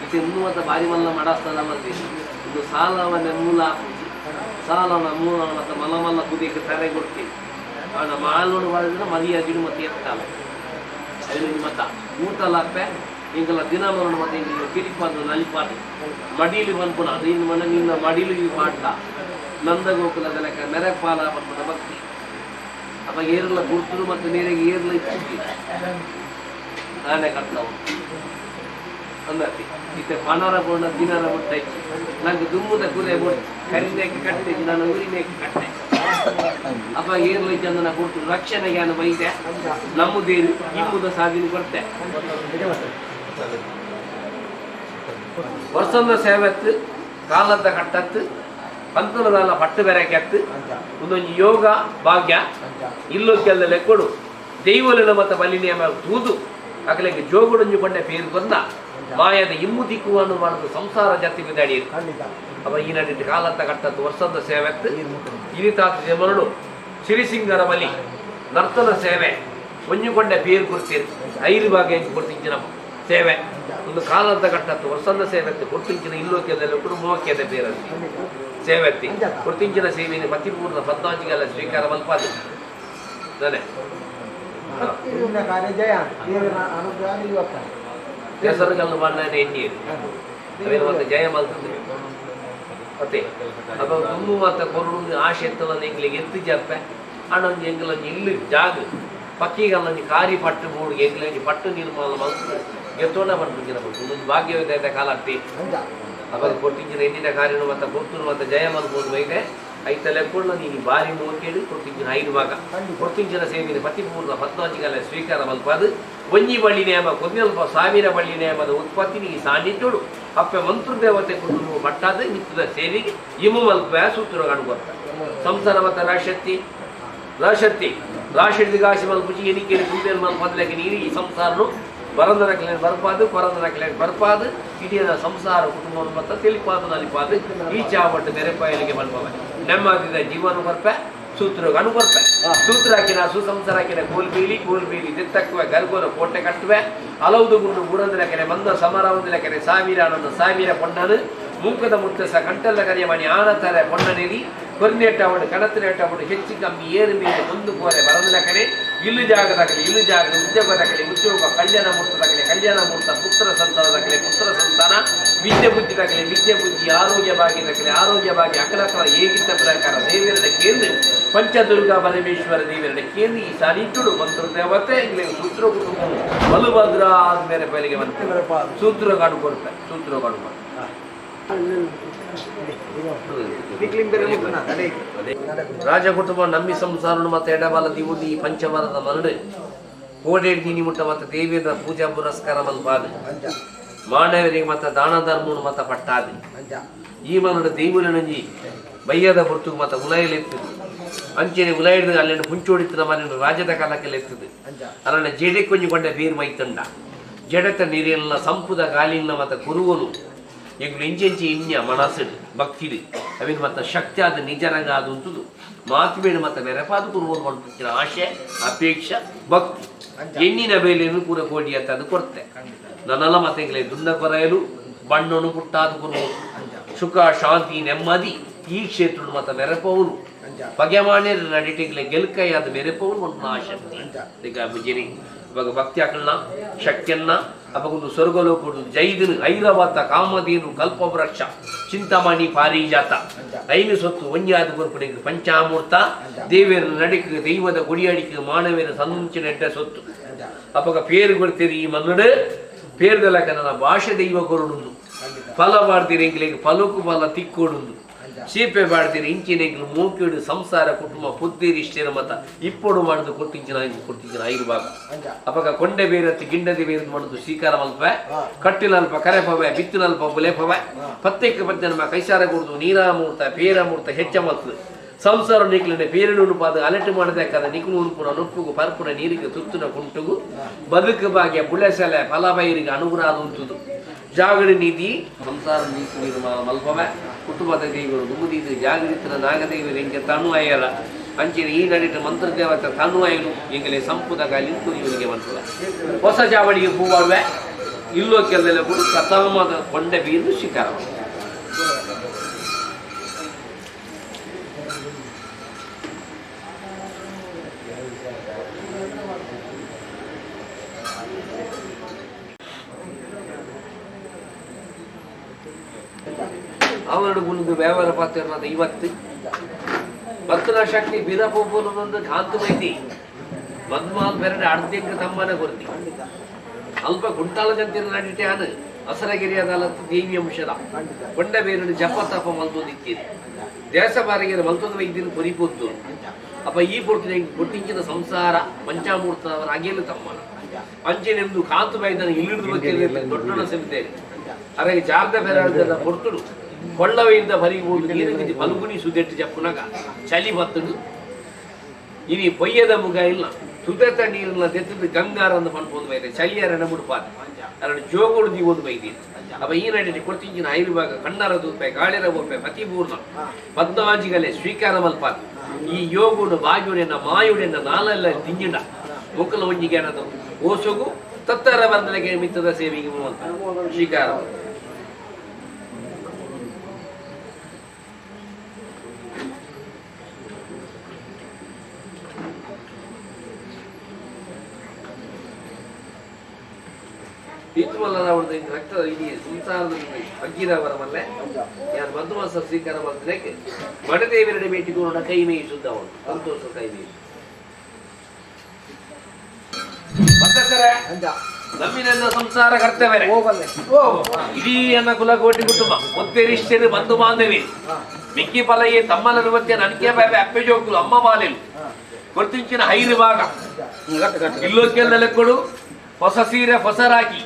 ಇದು ಇನ್ನೂ ಮತ್ತೆ ಬಾರಿ ಮಲ್ಲ ಮಾಡಸ್ತಾನ ಮಂದಿ ಇದು ಸಾಲವನ್ನ ಮೂಲ ಹಾಕುಜಿ ಸಾಲನ ಮೂಲ ಮತ್ತೆ ಮಲ್ಲ ಮಲ್ಲ ಕುದಿಗೆ ತರೆ ಕೊಡ್ತೀನಿ ಆಂಡ ಮಾಲೋಡು ಮಾಡಿದ್ರೆ ಮರ್ಯಾದಿಡು ಮತ್ತೆ ಎತ್ತಾಲ ಐನೊಂಜಿ ಮತ್ತ ಊಟಲಪ್ಪೆ ಇಂಕಲ ದಿನ ಮರಣ ಮತ್ತೆ ಇಂಕಲ ಕಿರಿಪಾದು ನಲಿಪಾದು ಮಡೀಲಿ ಪನ್ಪುನ ಅದು ಇನ್ನು ಮನ ನಿನ್ನ ಮಡಿಲು ಪಾಡ್ಲ ನಂದ ಗೋಕುಲದ ಲೆಕ್ಕ ಮೆರಪಾಲ ಪನ್ಪುನ ಭಕ್ತಿ. ಅಪ್ಪ ಏರ್ಲ ಗುರ್ತುಡು ಮತ್ತೆ ಮೇರೆಗೆ ಏರ್ಲ ಇಚ್ಚಿದ್ದಿ ನಾನೇ ಕರ್ತವು ಅಂದತಿ ಇತ್ತೆ ಪಣರ ಬೋಣ ದಿನರ ಮುಟ್ಟ ಇಚ್ಚಿ ನಂಗೆ ದುಮ್ಮುದ ಕುರೆ ಬೋಡ್ ಕರಿನೇಕೆ ಕಟ್ಟೆ ನಾನು ಊರಿನೇಕೆ ಕಟ್ಟೆ. ಅಪ್ಪ ಏರ್ಲ ಚಂದನ ಕೊಡ್ತು ರಕ್ಷಣೆಗೆ ಜ್ಞಾನ ಬೈದೆ ನಮ್ಮದೇರು ಇಮ್ಮುದ ಸಾಧಿನ ಕೊಡ್ತೆ ವರ್ಷದ ಸೇವೆತ್ತು ಕಾಲದ ಕಟ್ಟತ್ತು ಪಂತನದಾಲ ಪಟ್ಟು ಬೆರಕೆತ್ತು ಒಂದೊಂದು ಯೋಗ ಭಾಗ್ಯ ಇಲ್ಲೊಕ್ಕೆಲ್ಲ ಲೆಕ್ಕೊಡು ದೈವಲಿನ ಮತ ಬಲಿ ನಿಯಮ ತೂದು ಅಕಲೆಗೆ ಜೋಗುಡೊಂಜಿ ಕೊಂಡೆ ಪೇರು ಕೊಂದ ಮಾಯದ ಇಮ್ಮು ದಿಕ್ಕುವನ್ನು ಮಾಡುದು ಸಂಸಾರ ಜಾತಿ ಬಿದ್ದಾಡಿ. ಅವ ಈ ನಡಿಟ್ಟು ಕಾಲಂತ ಕಟ್ಟತ್ತು ವರ್ಷದ ಸೇವೆತ್ತು ಇನಿತಾತ ಜಮರುಡು ಸಿರಿಸಿಂಗರ ಬಲಿ ನರ್ತನ ಸೇವೆ ಒಂಜುಕೊಂಡೆ ಪೇರು ಕೊಡ್ತೀರಿ ಐದು ಭಾಗ ಹೆಂಚು ಕೊಡ್ತಿಂಚಿನ ಸೇವೆ ಒಂದು ಕಾಲಂತ ಕಟ್ಟತ್ತು ವರ್ಷದ ಸೇವೆತ್ತು ಕೊಡ್ತಿಂಚಿನ ಇಲ್ಲೋಕ್ಯದಲ್ಲ ಕೂಡ ಮೋಕ್ಯದ ಪೇರಲ್ಲಿ ಸೇವೆತ್ತಿ ಕೊಡ್ತಿಂಚಿನ ಸೇವೆಯನ್ನು ಪತಿಪೂರ್ಣ ಪದ್ಮಾಜಿಗೆಲ್ಲ ಸ್ವೀಕಾರ ಮಲ್ಪಾದು ನಾನೇ ಕಾರ್ಯ ಜಯ ದೇವರ ಅನುಗ್ರಹ ಇವತ್ತ ಹೆಸರುಗಲ್ಲು ಬಣ್ಣನೆ ಎಣ್ಣೀರು ಅವೇನು ಮತ್ತೆ ಜಯ ಮಲ್ತದೆ ಮತ್ತೆ ಅಪ್ಪ ದುಮ್ಮು ಮತ್ತೆ ಕೊರಡು ಆಶೆ ಎತ್ತಲ ಎಂಗ್ಲಿಗೆ ಎತ್ತು ಜಪ್ಪೆ ಅಣ್ಣೊಂಜಿ ಎಂಗ್ಲೊಂಜಿ ಇಲ್ಲು ಜಾಗ ಪಕ್ಕಿಗಲ್ಲೊಂಜಿ ಕಾರಿ ಪಟ್ಟು ಮೂಡು ಎಂಗ್ಲೊಂಜಿ ಪಟ್ಟು ನಿರ್ಮಾಣ ಮಲ್ತು ಎತ್ತೋಣ ಪಟ್ಟು ಒಂದೊಂದು ಭಾಗ್ಯವಿದೆ ಕಾಲಾಗ್ತಿ. ಅಂಜ. ಅವಾಗ ಕೊಟ್ಟಿಂಚಿನ ಎಣ್ಣಿನ ಕಾರ್ಯನು ಮತ್ತ ಪೊರ್ತುನು ಮತ್ತ ಜಯ ಮಲ್ಪೊಂದು ಬೈದೆ ಐತ ಲೆಕ್ಕೊಂಡು ನೀನು ಬಾರಿ ಮೋಕೇಡು ಕೊಟ್ಟಿಂಚಿನ ಐದು ಭಾಗ ಕೊಟ್ಟಿಂಚಿನ ಸೇವಿನ ಪತಿಪೂರ್ಣ ಪದ್ಮಾಜಿಗಲ ಸ್ವೀಕಾರ ಮಲ್ಪಾದು ಒಂಜಿ ಬಳ್ಳಿ ನೇಮ ಕೊದ್ನಲ್ಪ ಸಾವಿರ ಬಳ್ಳಿ ನೇಮದ ಉತ್ಪತ್ತಿ ನೀ ಸಾನಿಟ್ಟುಡು ಅಪ್ಪೆ ಮಂತ್ರದೇವತೆ ಕುಟುಂಬ ಪಟ್ಟಾದ ನಿತ್ತದ ಸೇವಿಗೆ ಇಮು ಮಲ್ಪ ಸೂತ್ರ ಕಾಣುಗೊತ್ತ ಸಂಸಾರ ಮತ್ತ ರಾಶಕ್ತಿ ರಾಶಕ್ತಿ ರಾಶಿಡ್ದು ಗಾಸಿ ಮಲ್ಪುಚಿ ಎನಿಕೇರಿ ಕುಂಬೇಲ್ ಮಲ್ಪದ್ಲಕ್ಕೆ ನೀರು ಈ ಸಂಸಾರನು ಬರಂದನಕಲೇನು ಬರ್ಪಾದು ಕೊರಂದನಕಲೇನು ಬರ್ಪಾದು ಇಡೀ ಸಂಸಾರ ಕುಟುಂಬವನ್ನು ಮತ್ತ ತಿಳಿಪಾದು ನಲಿಪಾದು ಈ ಚಾವಟ್ಟು ಮೆರೆಪಾಯಲಿಗೆ ಮಲ್ಪವೆ ನೆಮ್ಮದಿದ ಜೀವನ ಬರ್ಪೆ ಸೂತ್ರಗನು ಬರ್ಪೆ ಸೂತ್ರ ಹಾಕಿನ ಸುಸಂಸಾರ ಹಾಕಿನ ಕೋಲ್ಬೀಲಿ ಕೋಲ್ಬೀಲಿ ದಿತ್ತಕ್ಕುವೆ ಗರ್ಗೋನ ಕೋಟೆ ಕಟ್ಟುವೆ ಅಲೌದು ಗುಂಡು ಬುರಂದಲಕೆರೆ ಮಂದ ಸಮರ ಒಂದಲಕೆರೆ ಸಾವಿರ ಆನಂದ ಸಾವಿರ ಪೊಣ್ಣನು ಮೂಕದ ಮುತ್ತಸ ಕಂಟಲ್ಲ ಕರಿಯಮಣಿ ಆನತರೆ ಪೊಣ್ಣನೆಲಿ ಕೊರ್ನೇಟ ಅವಡು ಕಣತನೇಟ ಅವಡು ಹೆಚ್ಚು ಕಮ್ಮಿ ಏರು ಮೇಲೆ ಒಂದು ಕೋರೆ ಬರಂದಲಕರೆ ಇಲ್ಲು ಜಾಗದಾಗಲಿ ಇಲ್ಲು ಜಾಗ ಉದ್ಯೋಗದಾಗಲಿ ಉದ್ಯೋಗ ಕಲ್ಯಾಣ ಮೂರ್ತದಾಗಲಿ ಕಲ್ಯಾಣ ಮೂರ್ತ ಪುತ್ರ ಸಂತಾನದಾಗಲಿ ಪುತ್ರ ಸಂತಾನ ವಿದ್ಯೆ ಬುದ್ಧಿದಾಗಲಿ ವಿದ್ಯೆ ಬುದ್ಧಿ ಆರೋಗ್ಯ ಭಾಗ್ಯದಾಗಲಿ ಆರೋಗ್ಯ ಭಾಗ್ಯ ಅಕಲಕಲ ಏಗಿದ್ದ ಪ್ರಕಾರ ದೇವರ ಕೇಂದ್ರ ಪಂಚದುರ್ಗಾ ಪರಮೇಶ್ವರ ದೇವರ ಕೇಂದ್ರ ಈ ಸಾನಿಟ್ಟುಡು ಮಂತ್ರ ದೇವತೆ ಇಲ್ಲಿ ಸೂತ್ರ ಕುಟುಂಬ ಬಲುಭದ್ರ ಆದ್ಮೇಲೆ ಪೈಲಿಗೆ ಬಂತ ಸೂತ್ರ ಕಾಡು ಕೊಡ್ತೆ ಸೂತ್ರ ಕಾಡು ಕೊಡ್ತೆ. ರಾಜ ಕುಟುಂಬ ನಂಬಿ ಸಂಸಾರನು ಮತ್ತೆ ಎಡಬಲ ದಿವುದಿ ಪಂಚವರದ ಮರಡು ಕೋಡೇಡ್ದಿನಿ ಮುಟ್ಟ ಮತ್ತೆ ದೇವಿಯರ ಪೂಜಾ ಪುರಸ್ಕಾರ ಮಲ್ಪಾದು ಮಾನವರಿಗೆ ಮತ್ತೆ ದಾನ ಧರ್ಮನು ಮತ್ತೆ ಪಟ್ಟಾದಿ ಈ ಮನಡು ದೇವುಲ ನಂಜಿ ಬಯ್ಯದ ಪುರ್ತುಗು ಮತ್ತೆ ಉಲಯಲೆತ್ತದು ಅಂಚೆನೆ ಉಲಯಡ್ದು ಅಲ್ಲಿನ ಪುಂಚೋಡಿತ್ತಿನ ಮನೆ ರಾಜದ ಕಾಲಕ್ಕೆಲ್ಲ ಎತ್ತದು ಅಲ್ಲನ್ನ ಜಡೆ ಕೊಂಜಿ ಕೊಂಡ ಬೀರ್ ಮೈತಂಡ ಜಡತ ನೀರಿನ ಸಂಪುದ ಗಾಲಿನ ಮತ್ತೆ ಕುರುವನು ಎಂಗುಲು ಇಂಚೆಂಚಿ ಇನ್ಯ ಮನಸ್ಸುಡು ಭಕ್ತಿಡು ಅವಿನ ಮತ್ತೆ ಶಕ್ತಿ ಆದ ನಿಜರಂಗ ಅದು ಉಂಟುದು ಮಾತುಬೇಡು ಮತ್ತೆ ಮೆರಪಾದು ಕುರುವನು ಮಾಡ್ತಿನ ಆಶೆ ಅಪೇಕ್ಷೆ ಭಕ್ತಿ ಎಣ್ಣಿನ ಬೇಲೆಯನ್ನು ಕೂರ ಕೋಡಿ ಅಂತ ಅದು ಕೊಡ್ತೆ ನನ್ನೆಲ್ಲ ಮತ್ತೆ ಎಂಗ್ಲೆ ದುಂದ ಕೊರೆಯಲು ಬಣ್ಣನು ಪುಟ್ಟಾದು ಕುರುವನು ಸುಖ ಶಾಂತಿ ನೆಮ್ಮದಿ ಈ ಕ್ಷೇತ್ರ ಮತ್ತೆ ಮೆರಪವನು ಪಗೆಮಾನ್ಯರ ನಡಿಟಿಗ್ಲೆ ಗೆಲ್ಕೈ ಅದು ಮೆರಪವನು ಒಂದು ಆಶಕ್ತಿ ಈಗ ಬುಜಿರಿ ಇವಾಗ ಭಕ್ತಿ ಹಾಕಣ್ಣ ಶಕ್ತಿಯನ್ನ ಅಪಗೊಂದು ಸ್ವರ್ಗಲೋಕುಡು ಜೈದನು ಐರಾವತ ಕಾಮಧೇನು ಕಲ್ಪವೃಕ್ಷ ಚಿಂತಾಮಣಿ ಪಾರಿಜಾತ ಐನು ಸೊತ್ತು ಒಂಜಾದ ಕೊರ್ಪುಣಿಗೆ ಪಂಚಾಮೂರ್ತ ದೇವಿಯರ ನಡಿಕ ದೈವದ ಗುಡಿಯಡಿಕೆ ಮಾನವರ ಸಂಚಿನ ಎಡ್ಡ ಸೊತ್ತು ಅಪಗ ಪೇರು ಕೊಡ್ತೀರಿ ಈ ಮನ್ನಡು ಪೇರ್ದಲಕ ನನ್ನ ಭಾಷೆ ದೈವ ಕೊರುಡುಂದು ಫಲ ಮಾಡ್ತೀರಿ ಎಂಗ್ಲಿಗೆ ಫಲಕ್ಕೂ ಫಲ ತಿಕ್ಕೊಡುಂದು ಚೀಪೆ ಬಾಡ್ತೀರಿ ಇಂಚಿನ ಎಂಗ್ಲು ಮೂಕಿಡು ಸಂಸಾರ ಕುಟುಂಬ ಪುದ್ದೀರಿ ಇಷ್ಟೇನ ಮತ ಇಪ್ಪೊಡು ಮಾಡುದು ಕೊಟ್ಟಿಂಚಿನ ಕೊಟ್ಟಿಂಚಿನ ಐದು ಭಾಗ ಅಪಗ ಕೊಂಡೆ ಬೇರತ್ತು ಗಿಂಡದಿ ಬೇರೆ ಮಾಡುದು ಸ್ವೀಕಾರ ಮಲ್ಪೆ ಕಟ್ಟಿನಲ್ಪ ಕರೆಪವೆ ಬಿತ್ತಿನಲ್ಪ ಬುಲೆಪವೆ ಪತ್ತೆಕ್ಕೆ ಪತ್ತೆ ನಮ್ಮ ಕೈಸಾರ ಕೊಡುದು ನೀರಾಮೂರ್ತ ಪೇರಾಮೂರ್ತ ಹೆಚ್ಚ ಮಲ್ತದೆ ಸಂಸಾರ ನಿಕ್ಲನೆ ಪೇರಿನ ಪಾದ ಅಲಟು ಮಾಡಬೇಕಾದ ನಿಕ್ಲು ಉನ್ಪುನ ನುಪ್ಪುಗು ಪರ್ಪುನ ನೀರಿಗೆ ತುತ್ತುನ ಕುಂಟುಗು ಬದುಕು ಭಾಗ್ಯ ಬುಳೆಸಲೆ ಫಲ ಬೈರಿಗೆ ಅನುಗ್ರಹ ಉಂಟುದು ಜಾಗಡಿ ನೀತಿ ಸಂಸಾರ ನೀತಿ ನೀರು ಮಲ್ಪವೆ ಕುಟುಂಬದ ದೇವರು ದುಮುದೀದು ಜಾಗರಿತನ ನಾಗದೇವರು ಎಂಗೆ ತನು ಅಯ್ಯರ ಅಂಚಿನ ಈ ನಡಿಟ ಮಂತ್ರದೇವತೆ ತನು ಅಯ್ಯನು ಎಂಗಲೆ ಸಂಪುದ ಗಾಲಿ ಇವನಿಗೆ ಬಂತವೆ ಹೊಸ ಜಾವಳಿಗೆ ಹೂವಾಡುವೆ ಇಲ್ಲೋ ಕೆಲದೆಲ್ಲ ಕೂಡ ಪ್ರಥಮದ ಕೊಂಡೆ ಬೀರು ಶಿಕಾರ. ಅವರಡು ಗುಣದು ವ್ಯವಹಾರ ಪಾತ್ರ ಇವತ್ತು ಭಕ್ತನ ಶಕ್ತಿ ಬೀರಪೋಪುಲದೊಂದು ಕಾಂತು ಮೈತಿ ಮದ್ಮಾಲ್ ಬೆರಡೆ ಅರ್ಧಂಗ ತಮ್ಮನ ಗುರ್ತಿ ಅಲ್ಪ ಗುಂಟಾಲ ಜಂತಿನ ನಡಿಟೆ ಅನು ಅಸರಗಿರಿ ಅದಾಲತ್ ದೇವಿ ಅಂಶದ ಕೊಂಡ ಬೇರಡು ಜಪ ತಪ ಮಲ್ತೊಂದಿತ್ತೀರಿ ದೇಶ ಬಾರಿಗೆ ಮಲ್ತೊಂದು ವೈದ್ಯನ ಕೊರಿಪೊದ್ದು ಅಪ್ಪ ಈ ಪೊರ್ತಿನ ಕೊಟ್ಟಿಂಚಿನ ಸಂಸಾರ ಪಂಚಾಮೂರ್ತವರ ಅಗೆಲು ತಮ್ಮನ ಅಂಚಿನೆಂದು ಕಾಂತು ಬೈದನ ಇಲ್ಲಿಡ್ದು ಬತ್ತಿರ ದೊಡ್ಡಣ ಸೆಂತೇನೆ ಅರೆಗೆ ಜಾರ್ದ ಬೆರಾಡ್ದ ಪೊರ್ತುಡು ಕೊಳ್ಳವೆಯಿಂದ ಬರಿಬೋದು ನೀರು ಬಲಗುನಿ ಸುದೆಟ್ಟು ಜಪ್ಪುನಗ ಚಲಿ ಬತ್ತಡು ಇನಿ ಪೊಯ್ಯದ ಮುಗ ಇಲ್ಲ ತುದೆತ ನೀರನ್ನ ದೆತ್ತದ ಗಂಗಾರ ಅಂದ್ ಪನ್ಪೊಂದು ಬೈದೆ ಚಳಿಯರ ಮುಡುಪಾದ ಅರಡು ಜೋಗುಡು ದೀವೊಂದು ಬೈದಿ ಅಪ್ಪ ಈ ನಡಿಟಿ ಕೊಡ್ತಿಂಚಿನ ಐದು ಭಾಗ ಕಣ್ಣರ ದೂಪೆ ಗಾಳಿರ ಒಪ್ಪೆ ಪತಿಪೂರ್ಣ ಪದ್ಮಾಜಿಗಲೆ ಸ್ವೀಕಾರ ಮಲ್ಪಾದ ಈ ಯೋಗುಡು ಬಾಜುಡೆನ ಮಾಯುಡೆನ ನಾಲೆಲ್ಲ ತಿಂಜಿಂಡ ಮುಕ್ಕಲ ಒಂಜಿಗೆ ಅನ್ನೋದು ಓಸೊಗು ತತ್ತರ ಬಂದಲೆಗೆ ಮಿತ್ತದ ಸೇವೆಗೆ ಅಂತ ಸ್ವೀಕಾರ. ಅವ್ರದ್ದು ರಕ್ತ ಇಡೀ ಸಂಸಾರದಲ್ಲಿ ಬಗ್ಗಿರವರ ಮಲ್ಲೆ ಯಾರು ಮಧುಮಾಸ ಸ್ವೀಕಾರ ಮಾಡ್ತಾರೆ ಮಡದೇವರಡೆ ಭೇಟಿ ಕೈ ಮೇ ಶುದ್ಧ ಅವನು ಸಂತೋಷ ಕೈ ಮೇ. ನಮ್ಮಿನ ಸಂಸಾರ ಕರ್ತವ್ಯರೆ. ಓ ಬಲ್ಲೆ ಓ. ಇಡೀ ಅನ್ನ ಕುಲಕೋಟಿ ಕುಟುಂಬ ಒತ್ತೆರಿಷ್ಟರು ಬಂಧು ಬಾಂಧವಿ ಮಿಕ್ಕಿ ಪಲಯೆ ತಮ್ಮಲ ಮತ್ತೆ ನನಕೆ ಬಾಬೆ ಅಪ್ಪೆ ಜೋಕುಲು ಅಮ್ಮ ಬಾಲೆಲು ಗುರ್ತಿಂಚಿನ ಹೈರು ಭಾಗ ಇಲ್ಲೊಕ್ಕೆಲ್ಲ ಲೆಕ್ಕಡು ಹೊಸ ಸೀರೆ, ಹೊಸ ರಾಖಿ,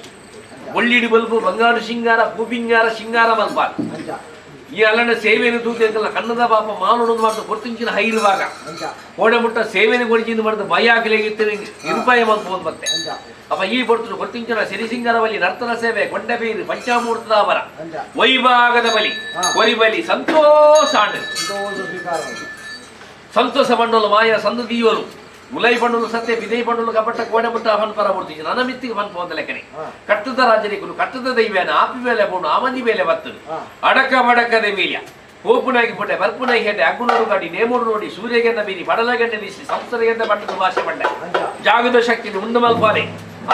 ಒಳ್ಳಿಡಿ ಬಲ್ಬು, ಬಂಗಾರು ಶಿಂಗಾರ, ಹೂಬಿಂಗಾರ ಶಿಂಗಾರ ಮಲ್ಪಾರ್. ಅಂಚ. ಈ ಅಲ್ಲಣ್ಣ ಸೇವೆಯನ್ನು ತೂತೇಕಲ್ಲ ಕನ್ನದ ಪಾಪ ಮಾನುಡು ಮಾಡ್ದು ಗುರ್ತಿಂಚಿನ ಹೈರು ಭಾಗ. ಅಂಚ. ಕೋಡೆ ಮುಟ್ಟ ಸೇವೆಯನ್ನು ಕೊಡಿಚಿಂದು ಮಾಡಿದ ಭಯ ಆಗಲಿಗಿತ್ತು ನಿರುಪಾಯ ಮಲ್ಪೋದು ಮತ್ತೆ. ಅಂಚ. ಅಪ್ಪ ಈ ಪೊರ್ತುಡು ಗುರ್ತಿಂಚಿನ ಸಿರಿಸಿಂಗರವಲ್ಲಿ ನರ್ತನ ಸೇವೆ ಕೊಂಡಬೀರು ಪಂಚಾಮೂರ್ತದಾವರ ಅಂಚ. ವೈಭಾಗದ ಬಲಿ ಕೊರಿ ಬಲಿ ಸಂತೋಷ ಆಂಡ್. ಸಂತೋಷ ಸ್ವೀಕಾರ. ಸಂತೋಷ ಬಂಡೋಲು ಮಾಯ ಸಂದು ದೀಯೋಲು ಉಲೈ ಬಂಡೋಲು ಸತ್ಯ ಬಿದೈ ಬಂಡೋಲು ಕಪಟ್ಟ ಕೋಡೆ ಮುಟ್ಟ ಪನ್ಪರ ಮೂರ್ತಿ ನನ್ನ ಮಿತ್ತಿಗೆ ಪನ್ಪ ಒಂದು ಲೆಕ್ಕನೆ. ಕಟ್ಟದ ರಾಜರಿಕುಲು ಕಟ್ಟದ ದೈವೇನ ಆಪಿ ಮೇಲೆ ಬೋಣು ಆಮಂದಿ ಮೇಲೆ ಬತ್ತದು. ಅಡಕ ಬಡಕದ ಮೀಲ್ಯ ಹೋಪುನಾಗಿ ಪುಟ್ಟೆ ಬರ್ಪುನಾಗಿ ಹೆಡ್ಡೆ ಅಗ್ಗುನೋಡು ಗಾಡಿ ನೇಮೋಡು ನೋಡಿ ಸೂರ್ಯಗೆಂದ ಮೀರಿ ಬಡಲಗೆಂಡ ನೀಸಿ ಸಂಸರಿಗೆಂದ ಬಟ್ಟದ ಭಾಷೆ ಬಂಡೆ. ಅಂಚ. ಜಾಗದ ಶಕ್ತಿ ಉಂಡು ಮಲ್ಪಾಲೆ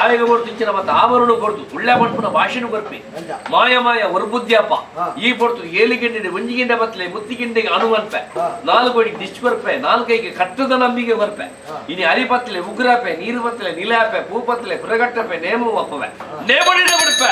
ಆಯೋಗ ಕೊಡ್ತಿಂಚಿನ ಮತ್ತೆ ಆವರಣ ಕೊಡ್ದು ಉಳ್ಳೆ ಪಡ್ಪುನ ಭಾಷೆನು ಕೊರ್ಪಿ. ಅಂಚ. ಮಾಯ ಮಾಯ ಒರ್ಬುದ್ಧಿಯಪ್ಪ. ಈ ಪೊರ್ತು ಏಳು ಗಿಂಡೆ ಒಂಜಿ ಗಿಂಡೆ ಬತ್ತಲೆ ಮುತ್ತಿ ಗಿಂಡೆಗೆ ಅನುವನ್ಪೆ. 4 ಕೋಡಿ ದಿಶ್ ಕೊರ್ಪೆ, ನಾಲ್ಕೈಗೆ ಕಟ್ಟದ ನಂಬಿಕೆ ಕೊರ್ಪೆ. ಇನಿ ಅರಿ ಪತ್ಲೆ ಉಗ್ರಪೆ, ನೀರು ಪತ್ಲೆ ನಿಲಾಪೆ, ಪೂ ಪತ್ಲೆ ಪುರಗಟ್ಟಪೆ, ನೇಮು ಒಪ್ಪವೆ ನೇಮಡಿಡ ಬಿಡ್ಪೆ.